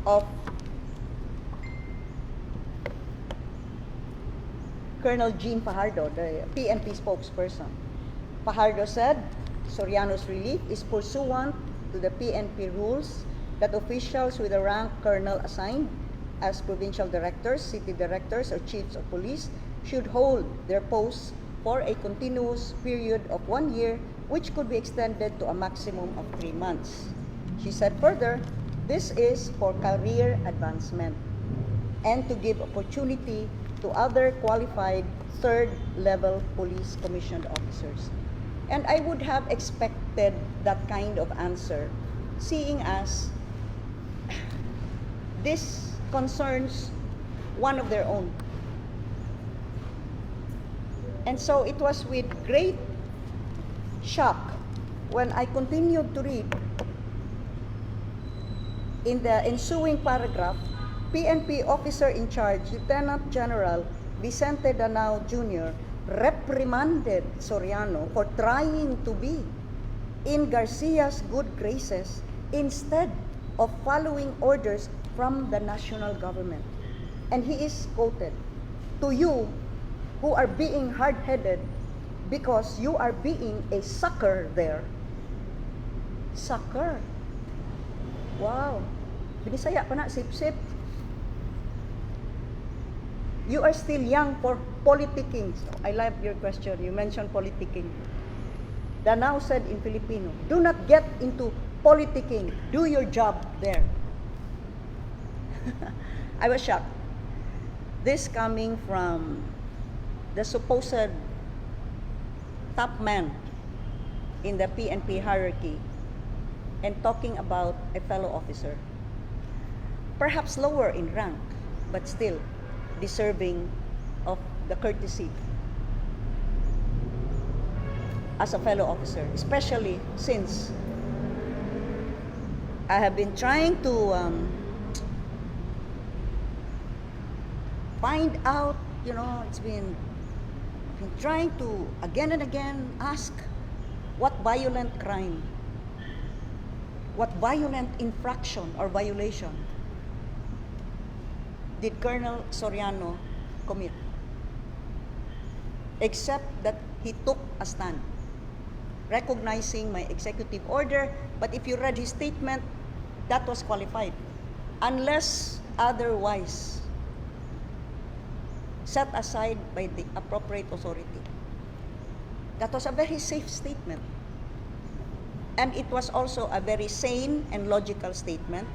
of Colonel Jean Fajardo, the PNP spokesperson. Fajardo said Soriano's relief is pursuant to the PNP rules that officials with a rank colonel assigned as provincial directors, city directors, or chiefs of police should hold their posts for a continuous period of 1 year, which could be extended to a maximum of 3 months. She said further, this is for career advancement and to give opportunity to other qualified third level police commissioned officers. And I would have expected that kind of answer, seeing as this concerns one of their own. And so it was with great shock when I continued to read in the ensuing paragraph, PNP officer in charge, Lieutenant General Vicente Danao Jr., reprimanded Soriano for trying to be in Garcia's good graces instead of following orders from the national government. And he is quoted, "To you who are being hard-headed because you are being a sucker there." Sucker. Wow. Binisaya pa na, sip-sip. "You are still young for politicking." So, I like your question. You mentioned politicking. Danao said in Filipino, "Do not get into politicking. Do your job there." I was shocked. This coming from the supposed top man in the PNP hierarchy and talking about a fellow officer, perhaps lower in rank, but still deserving of the courtesy as a fellow officer, especially since I have been trying to find out, it's been trying to again and again ask what violent crime, what violent infraction or violation did Colonel Soriano commit, except that he took a stand, recognizing my executive order. But if you read his statement, that was qualified. "Unless otherwise set aside by the appropriate authority." That was a very safe statement. And it was also a very sane and logical statement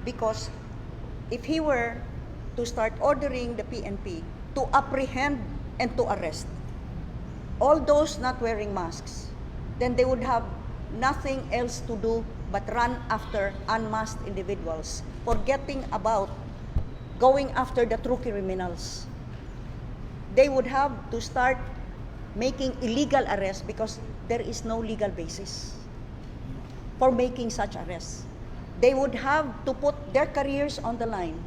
because if he were to start ordering the PNP to apprehend and to arrest all those not wearing masks, then they would have nothing else to do but run after unmasked individuals, forgetting about going after the true criminals. They would have to start making illegal arrests because there is no legal basis for making such arrests. They would have to put their careers on the line,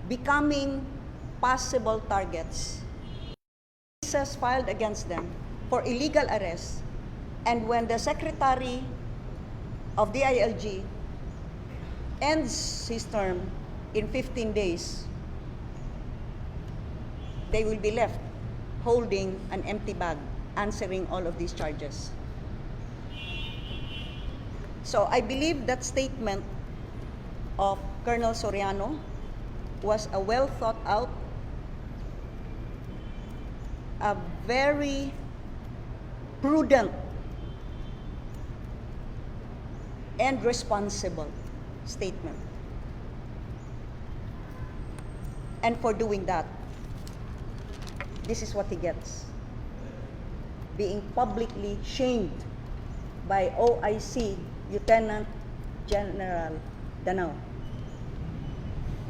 becoming possible targets. Cases filed against them for illegal arrests, and when the secretary of DILG ends his term in 15 days, they will be left holding an empty bag, answering all of these charges. So I believe that statement of Colonel Soriano was a well thought out, a very prudent and responsible statement. And for doing that, this is what he gets: being publicly shamed by OIC Lieutenant General Danao.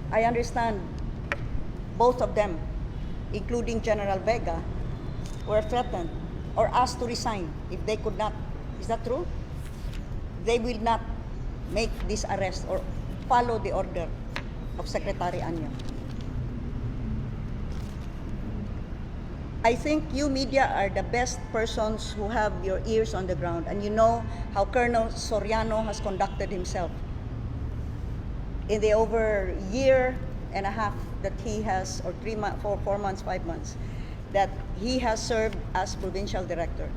I understand both of them, including General Vega, were threatened or asked to resign if they could not. Is that true? They will not make this arrest or follow the order of Secretary Año. I think you media are the best persons who have your ears on the ground and you know how Colonel Soriano has conducted himself in the over year and a half that he has, or 3 months, 4 months, 5 months, that he has served as provincial director.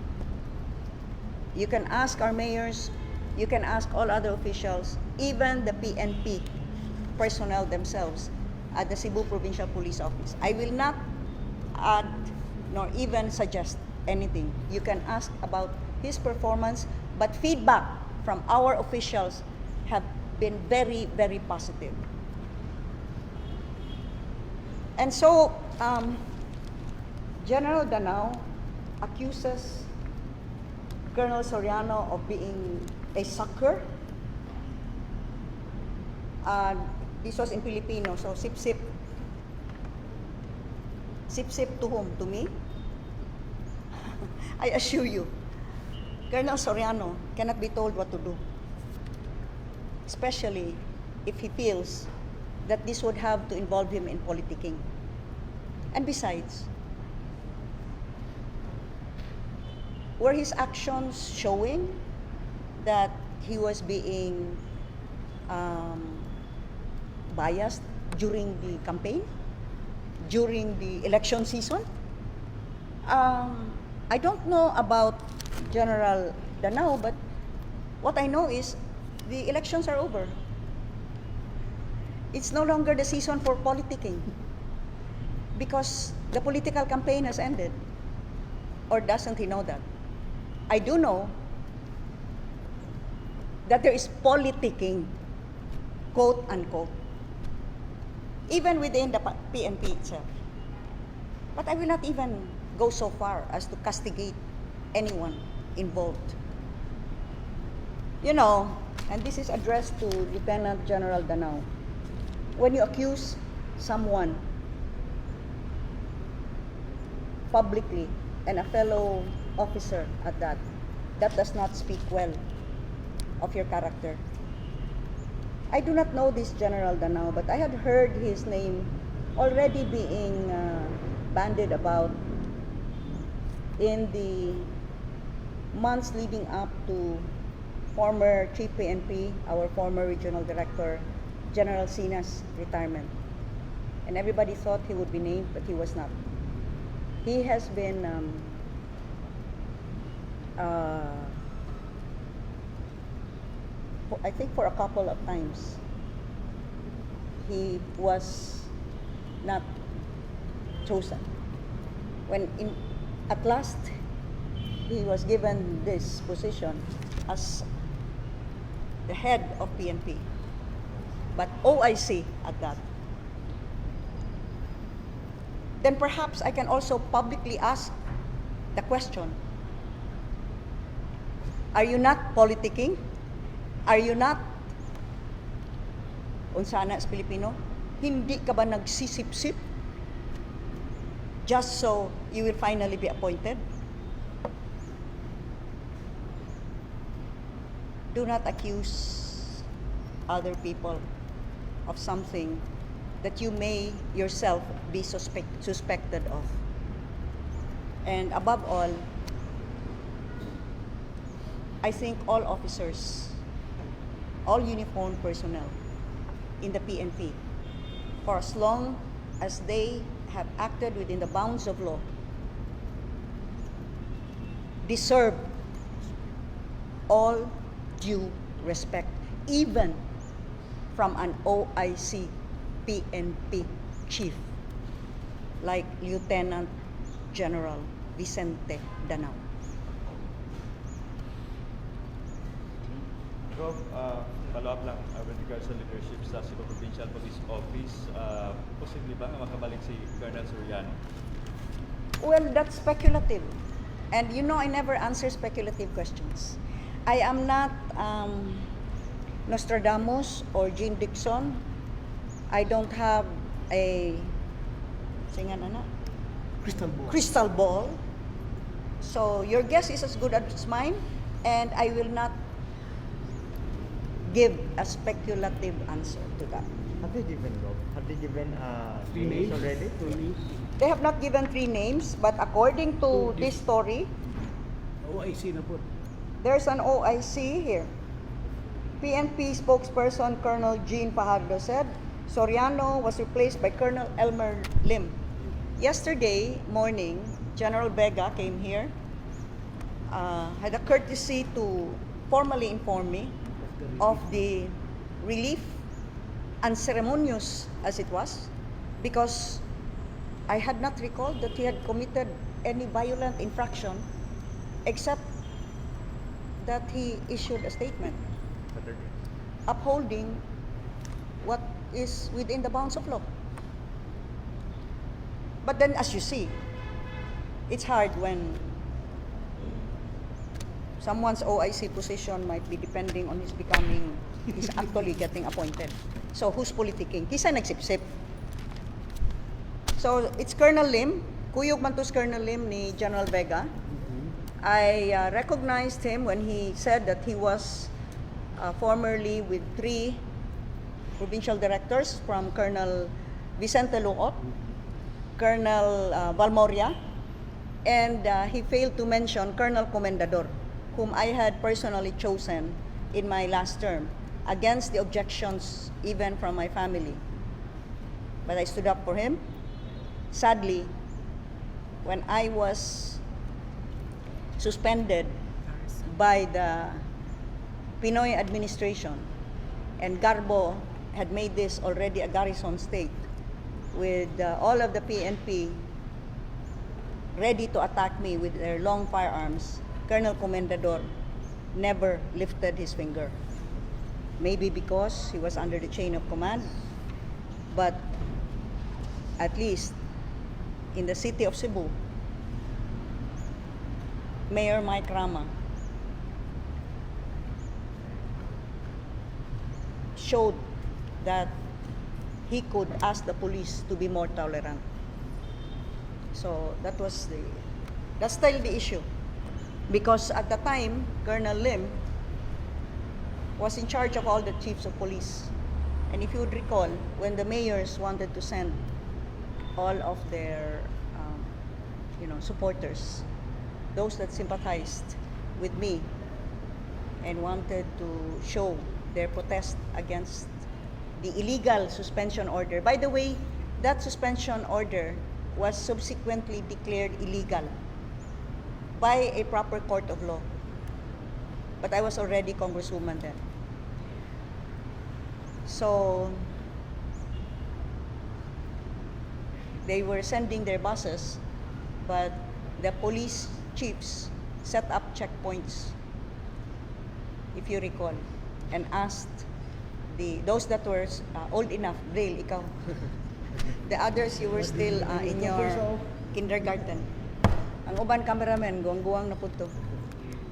You can ask our mayors, you can ask all other officials, even the PNP personnel themselves at the Cebu Provincial Police Office. I will not add nor even suggest anything. You can ask about his performance, but feedback from our officials have been very, very positive. And so, General Danao accuses Colonel Soriano of being a sucker. This was in Filipino, so sip-sip. Sip-sip to whom? To me? I assure you, Colonel Soriano cannot be told what to do, especially if he feels that this would have to involve him in politicking. And besides, were his actions showing that he was being biased during the campaign, during the election season? I don't know about General Danao, but what I know is the elections are over. It's no longer the season for politicking because the political campaign has ended. Or doesn't he know that? I do know that there is politicking, quote unquote, even within the PNP itself. But I will not even go so far as to castigate anyone involved. And this is addressed to Lieutenant General Danao. When you accuse someone publicly and a fellow officer at that, that does not speak well of your character. I do not know this General Danao, but I had heard his name already being bandied about in the months leading up to former Chief PNP, our former regional director, General Sina's retirement. And everybody thought he would be named, but he was not. He has been I think for a couple of times, he was not chosen. When at last he was given this position as the head of PNP, but OIC at that. Then perhaps I can also publicly ask the question, are you not politicking? Are you not, unsa na sa Pilipino, hindi ka ba nagsisip-sip just so you will finally be appointed? Do not accuse other people of something that you may yourself be suspected of. And above all, I think all officers, all uniformed personnel in the PNP, for as long as they have acted within the bounds of law, deserve all due respect, even from an OIC PNP chief like Lieutenant General Vicente Danao. Rob, follow up lang with regards sa leadership sa Cebu Provincial Police Office, posible ba nga makabalik si Colonel Soriano? Well, that's speculative. And I never answer speculative questions. I am not Nostradamus or Jean Dixon. I don't have a singan na Crystal ball. Crystal ball. So your guess is as good as mine, and I will not give a speculative answer to that. Have they given, Rob? Have they given Three names names already? Three names. They have not given three names, but according to this story, OIC na po. there's an OIC here. PNP spokesperson Colonel Jean Fajardo said Soriano was replaced by Colonel Elmer Lim. Yesterday morning, General Vega came here, had the courtesy to formally inform me of the relief, unceremonious as it was, because I had not recalled that he had committed any violent infraction except that he issued a statement Saturday. Upholding what is within the bounds of law. But then, as you see, it's hard when someone's OIC position might be depending on his actually getting appointed. So, who's politicking? Kinsa nagsipsip. So, it's Colonel Lim. Kuyog man to si Colonel Lim ni General Vega. I recognized him when he said that he was formerly with three provincial directors from Colonel Vicente Luot, Colonel Valmoria, and he failed to mention Colonel Comendador, whom I had personally chosen in my last term against the objections even from my family. But I stood up for him. Sadly, when I was suspended by the PNoy administration, and Garbo had made this already a garrison state with all of the PNP ready to attack me with their long firearms, Colonel Comendador never lifted his finger. Maybe because he was under the chain of command, but at least in the city of Cebu, Mayor Mike Rama showed that he could ask the police to be more tolerant. So that's still the issue. Because at the time, Colonel Lim was in charge of all the chiefs of police. And if you would recall, when the mayors wanted to send all of their supporters, those that sympathized with me and wanted to show their protest against the illegal suspension order. By the way, that suspension order was subsequently declared illegal by a proper court of law. But I was already congresswoman then. So they were sending their buses, but the police chiefs set up checkpoints, if you recall, and asked the those that were old enough, Dale, ikaw. The others, you were still in your kindergarten. Ang uban cameraman, guwang-guwang na pud to.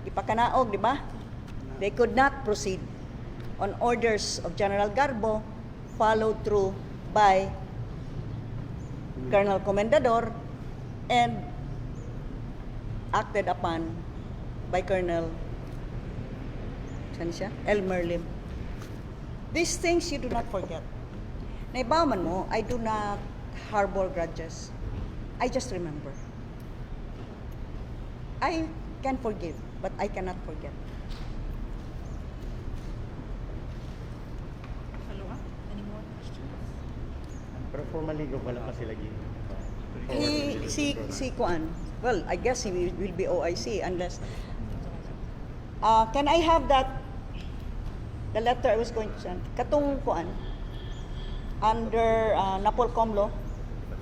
Ipakanaog, di ba? They could not proceed on orders of General Garbo, followed through by Colonel Comendador and acted upon by Colonel, saan siya? Elmer Lim. These things you do not forget. Naibaw man mo, I do not harbor grudges. I just remember. I can forgive, but I cannot forget. Follow up? Any more questions? Pero formally, go, wala pa sila gi. Si Kuan, well, I guess he will be OIC unless, can I have that, the letter I was going to send? Katong Kuan, under Napolcom law,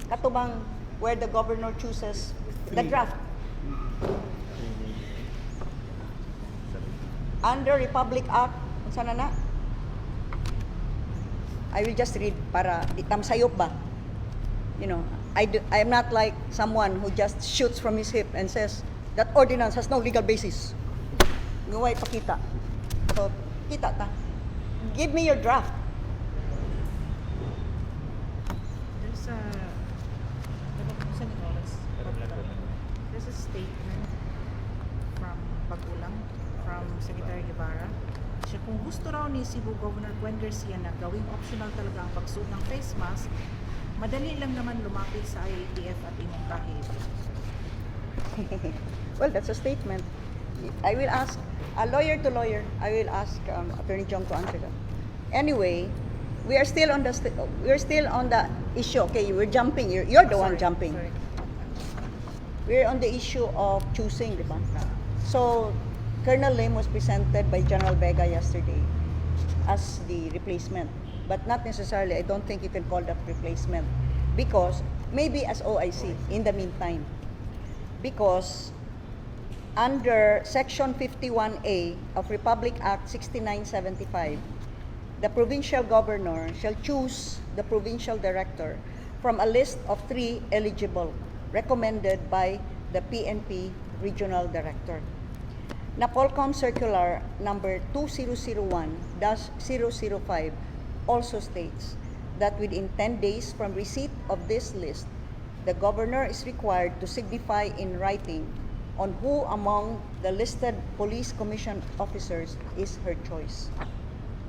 kato bang where the governor chooses the draft? Under Republic Act, unsa na na? I will just read para di tamsayop ba? I am not like someone who just shoots from his hip and says that ordinance has no legal basis. Nguway pakita. So, kita ta. Give me your draft. There's a, saan yung oras? There's a statement from Bagulang, from Secretary Guevara. Siya, kung gusto raw ni Cebu Governor Gwen Garcia na gawing optional talaga ang pagsuot ng face mask, madali lang naman lumapit sa IATF at imungkahi ito. Well, that's a statement. I will ask a lawyer to lawyer. I will ask Attorney Jong to answer that. Anyway, we are still on the issue. Okay, we're jumping. You're the one Sorry, jumping. sorry. We're on the issue of choosing, di ba? So, Colonel Lim was presented by General Vega yesterday as the replacement. But not necessarily, I don't think you can call that replacement. Because, maybe as OIC in the meantime. Because under Section 51A of Republic Act 6975, the provincial governor shall choose the provincial director from a list of three eligible recommended by the PNP regional director. Napolcom Circular number 2001-005 also states that within 10 days from receipt of this list, The governor is required to signify in writing on who among the listed police commission officers is her choice.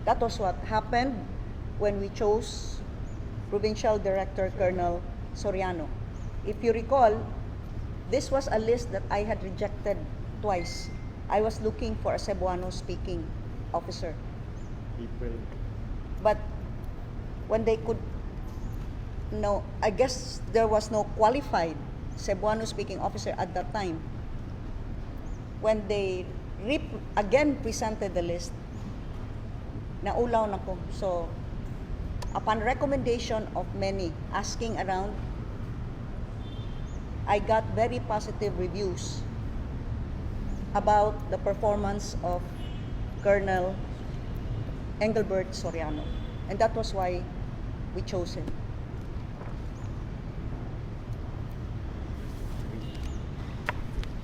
That was what happened when we chose Provincial Director Colonel Soriano. If you recall, this was a list that I had rejected twice. I was looking for a Cebuano speaking officer. April. But when they could, no, I guess there was no qualified Cebuano speaking officer at that time. When they again presented the list, naulaw na ko. So, upon recommendation of many asking around, I got very positive reviews about the performance of Colonel Engelbert Soriano. And that was why we chose him.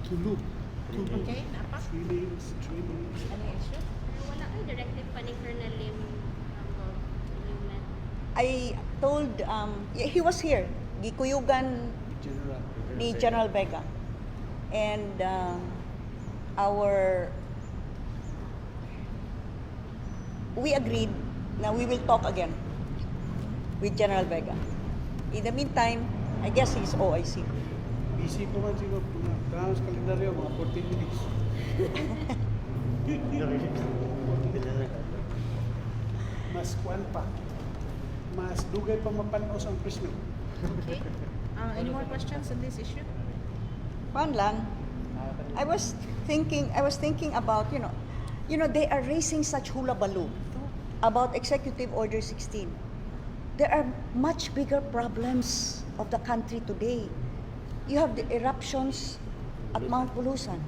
Tulog. Tulog. Okay, naa pa? Trainings, trainings. Any issue? Pero wala kay directive pa ni Colonel Lim, Gov, when you met. I told, he was here, gikuyugan General. ni General Vega. And our, we agreed na we will talk again with General Vega. In the meantime, I guess he's OIC. Busy pa man siguro. Mga trans kalendaryo, mga 14 minutes. Mas kuan pa. Mas dugay pa mapanos ang prisma. Okay. Any more questions on this issue? Kuan lang. I was thinking about, they are raising such hullabaloo about Executive Order 16. There are much bigger problems of the country today. You have the eruptions at Mount Bulusan.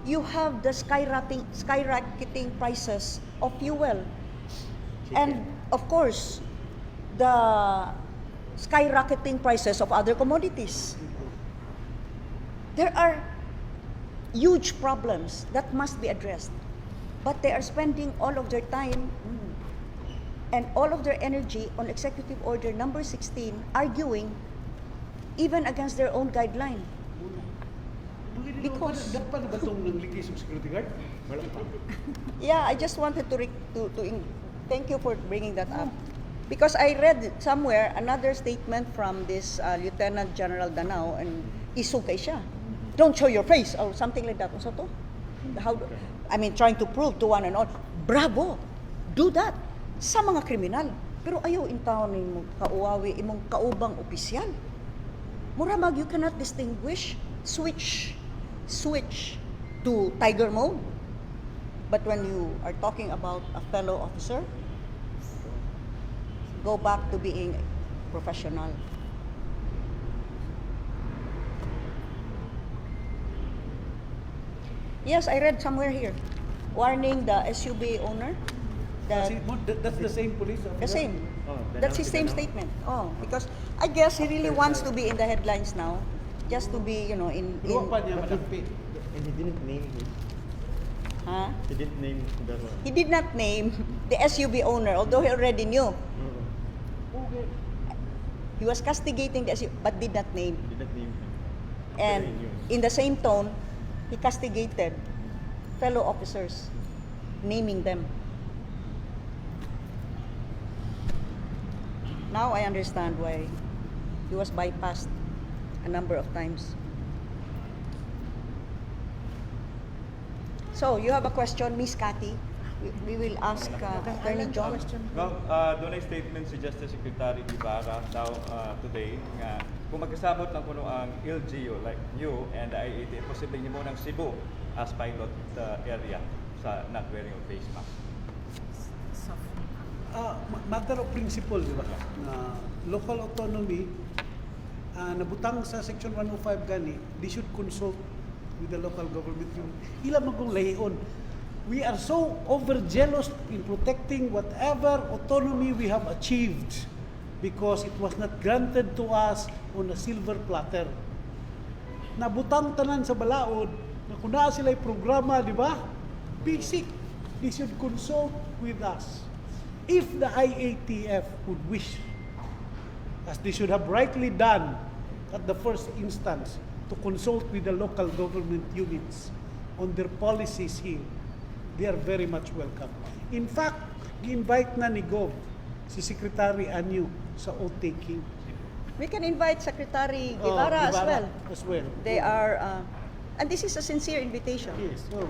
You have the skyrocketing prices of fuel. And of course, the skyrocketing prices of other commodities. There are huge problems that must be addressed. But they are spending all of their time and all of their energy on Executive Order number 16, arguing even against their own guideline. Because- Dapat na ba itong nangligis ng security guard? Wala pa. Yeah, I just wanted to, re- to thank you for bringing that up. Because I read somewhere another statement from this Lieutenant General Danao and isog kay siya. "Don't show your face," or something like that. Unsa to? How, I mean, trying to prove to one and all, bravo, do that sa mga kriminal. Pero ayaw intawon nimo kauwawi imong kaubang opisyal. Mura mag you cannot distinguish, switch to tiger mode. But when you are talking about a fellow officer, go back to being professional. Yes, I read somewhere here, warning the SUV owner that Kasi that's the same police officer? The same. Oh, That's his same Danao. statement. Oh, because I guess he really wants to be in the headlines now, just to be Luwa in pa niya madakpi. And he didn't name his. Huh? He didn't name the one. He did not name the SUV owner, although he already knew. Okay. He was castigating the SUV, but did not name. He did not name him. And He knew. in the same tone, he castigated fellow officers, naming them. Now I understand why he was bypassed a number of times. So, you have a question, Miss Cathy? We will ask Attorney Alan, John. question. Well, doon ay statement si Justice Secretary Guevarra daw today nga kung magkasabot lang kuno ang LGU like you and the IATF, posible nimo ng Cebu as pilot area sa not wearing of face mask. Soft. Matter of principle, di ba? Na local autonomy, nabutang sa Section 105 gani, they should consult with the local government unit. Ila man kung lahion. We are so overzealous in protecting whatever autonomy we have achieved because it was not granted to us on a silver platter. Nabutang tanan sa balaod na kung naa sila'y programa, di ba? Basic, they should consult with us. If the IATF would wish, as they should have rightly done at the first instance to consult with the local government units on their policies here, they are very much welcome. In fact, gi-invite na ni Gov si Secretary Año sa oath taking. We can invite Secretary Oh, Guevara as well. As well. They are, and this is a sincere invitation Yes. Oh.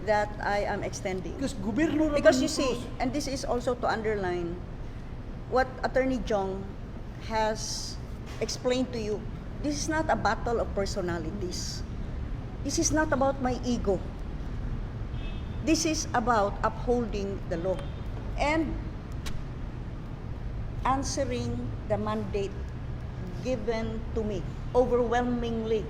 that I am extending. Because gobyerno ra Because man you see, Cruz. And this is also to underline what Attorney Jong has explained to you. This is not a battle of personalities. This is not about my ego. This is about upholding the law and answering the mandate given to me overwhelmingly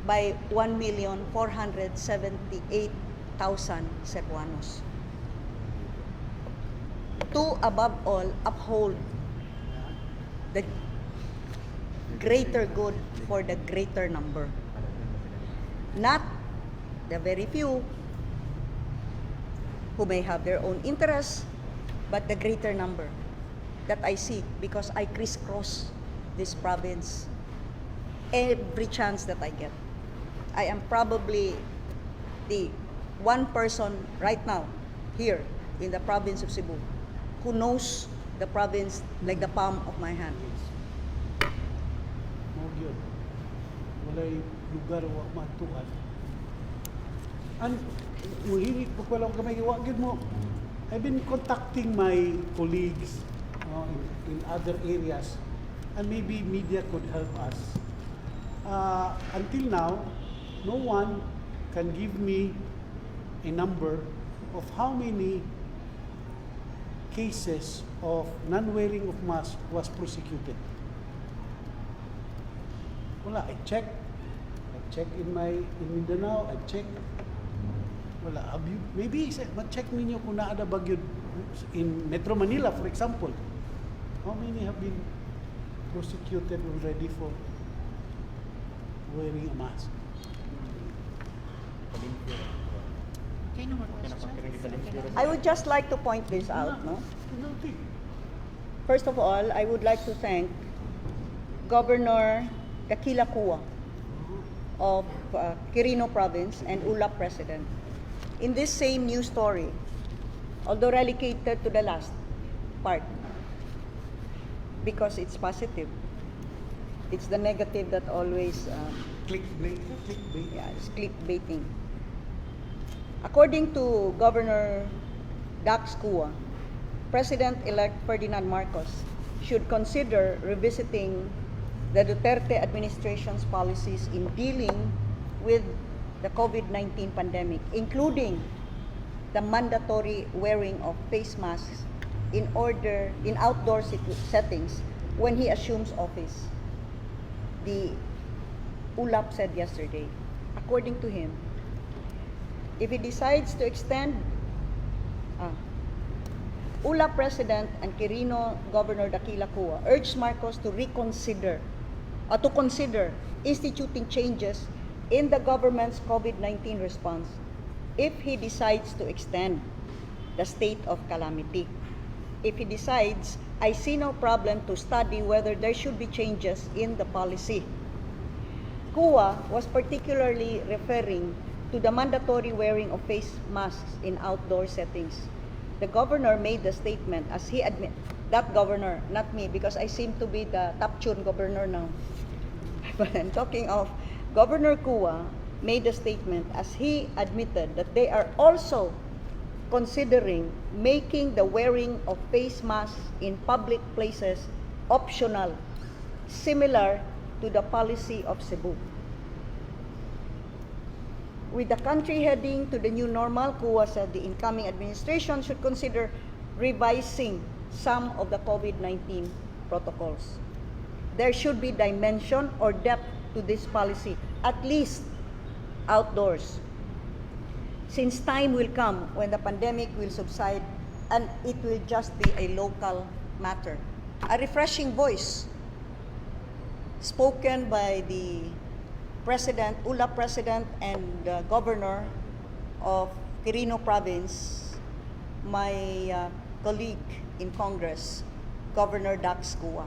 by 1,478,000 Cebuanos. To, above all, uphold the greater good for the greater number. Not the very few who may have their own interests, but the greater number that I see because I crisscross this province every chance that I get. I am probably the one person right now here in the province of Cebu who knows the province like the palm of my hand. Mao gyud. Walay lugar wa maadtuan. An muhirit po ko lang gamay, wa gyud mo. I've been contacting my colleagues in other areas and maybe media could help us. Until now, no one can give me a number of how many cases of non-wearing of mask was prosecuted. Wala, I check. I check in Mindanao, I check. Wala. Have you, maybe ma-check ninyo kung naa na ba gyud in Metro Manila, for example. How many have been prosecuted already for wearing a mask? Okay, no more questions? Okay na. I would just like to point this out, no? Nothing. First of all, I would like to thank Governor Dakila Cua of Quirino Province and ULAP President. In this same news story, although relegated to the last part, because it's positive, it's the negative that always Clickbait. Clickbait. Yeah, it's clickbaiting. According to Governor Dax Cua, President-elect Ferdinand Marcos should consider revisiting the Duterte administration's policies in dealing with the COVID-19 pandemic, including the mandatory wearing of face masks in outdoor settings when he assumes office. The ULAP said yesterday, according to him, if he decides to extend, ULAP President and Quirino Governor Dakila Cua urged Marcos to reconsider, to consider instituting changes in the government's COVID-19 response if he decides to extend the state of calamity. "If he decides, I see no problem to study whether there should be changes in the policy." Cua was particularly referring to the mandatory wearing of face masks in outdoor settings. The governor made the statement as he admit that governor, not me, because I seem to be the top tune governor now. But I'm talking of Governor Cua made the statement as he admitted that they are also considering making the wearing of face masks in public places optional, similar to the policy of Cebu. With the country heading to the new normal, Cua said the incoming administration should consider revising some of the COVID-19 protocols. There should be dimension or depth to this policy, at least outdoors, since time will come when the pandemic will subside and it will just be a local matter. A refreshing voice spoken by the president, ULAP president and governor of Quirino Province, my colleague in Congress, Governor Dax Cua.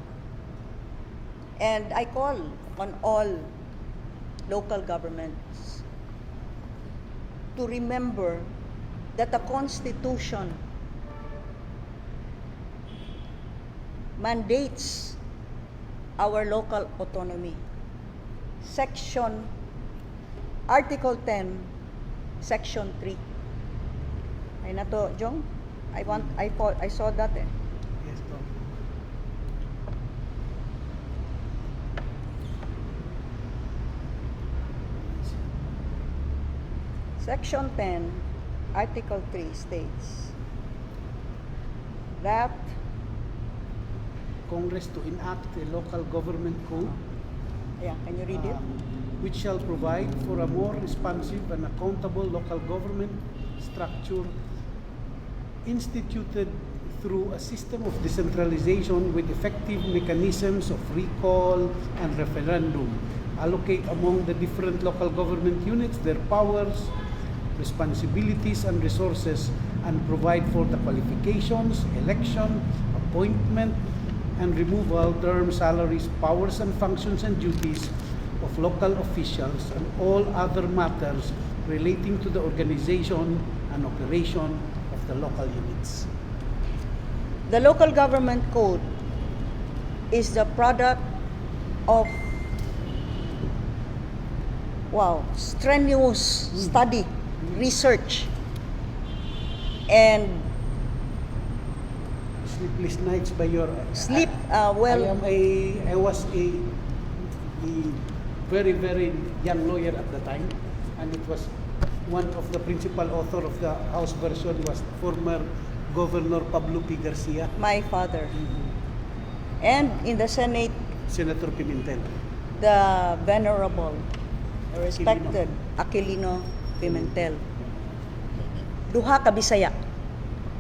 And I call on all local governments to remember that the Constitution mandates our local autonomy. Section, Article 10, Section 3. Ay na to, Jong? I want, I, thought- I saw that eh. Yes, Gov. Section 10, Article 3 states that Congress to enact a local government code yeah, can you read it? Which shall provide for a more responsive and accountable local government structure instituted through a system of decentralization with effective mechanisms of recall and referendum, allocate among the different local government units their powers, responsibilities, and resources, and provide for the qualifications, election, appointment, and removal, terms, salaries, powers and functions and duties of local officials and all other matters relating to the organization and operation of the local units. The local government code is the product of, wow, strenuous study, research, and Sleepless nights by your sleep well. I was a very, very young lawyer at the time, and it was one of the principal author of the House version was former Governor Pablo P. Garcia, My father. And in the Senate, Senator Pimentel. The venerable, the respected Aquilino Pimentel. Duha ka Bisaya.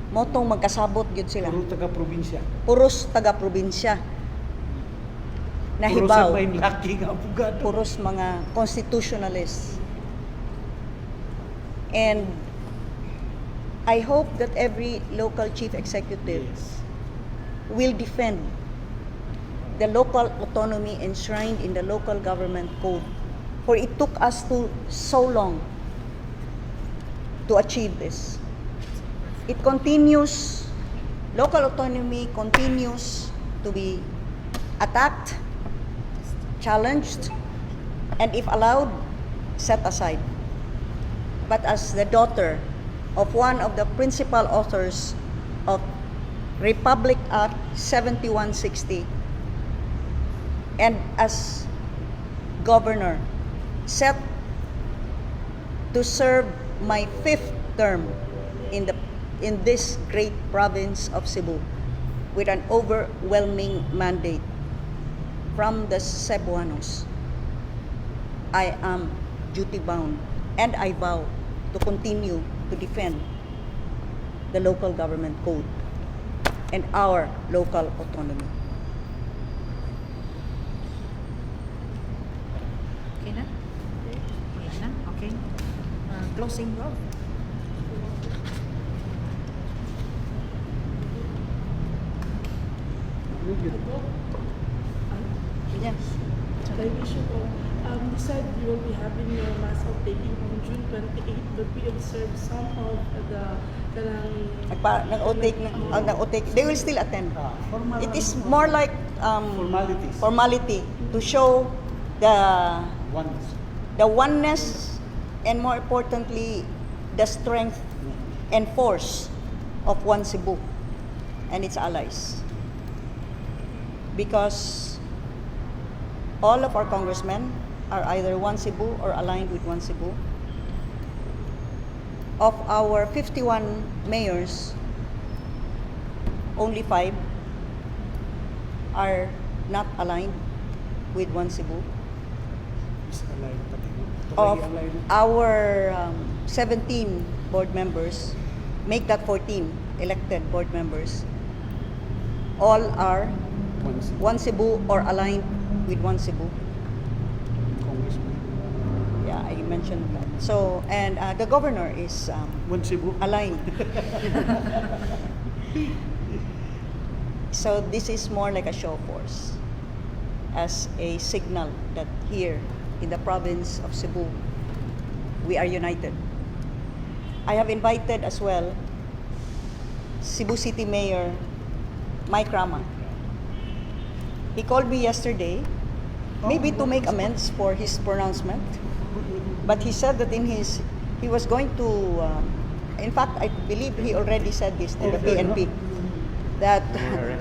Mao tong magkasabot gyud sila. Puro taga-probinsya. Puros taga-probinsya. Puro Nahibaw. sa may laki nga abogado. Puros mga constitutionalists. And I hope that every local chief executive will defend the local autonomy enshrined in the local government code. For it took us to so long to achieve this. It continues, local autonomy continues to be attacked, challenged, and if allowed, set aside. But as the daughter of one of the principal authors of Republic Act 7160, and as governor set to serve my fifth term in this great province of Cebu with an overwhelming mandate from the Cebuanos, I am duty bound and I vow to continue to defend the local government code and our local autonomy. Okay na? Wala na? Okay. Closing, Rob. Ano yun? Yes. I wish you all. You said you will be having your mass oath-taking on June 28, but we observed some of the kanang Nag-oath-take na, nag-oath-take. They will still attend. Ah, formal It is more like formalities. Formality to show the Once. The oneness and, more importantly, the strength and force of One Cebu and its allies. Because all of our congressmen are either One Cebu or aligned with One Cebu. Of our 51 mayors, only five are not aligned with One Cebu. Misaligned pati. Of Totally aligned. our 17 board members, make that 14 elected board members, all are Once. One Cebu or aligned with One Cebu. Congressman. Yeah, I mentioned that. So, and the governor is One Cebu. Aligned. So this is more like a show force. as a signal that here in the province of Cebu, we are united. I have invited as well Cebu City Mayor Mike Rama. He called me yesterday, maybe to make amends for his pronouncement, but he said that in his he was going to, in fact, I believe he already said this to the PNP, that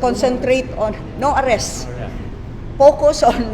concentrate on no arrests, focus on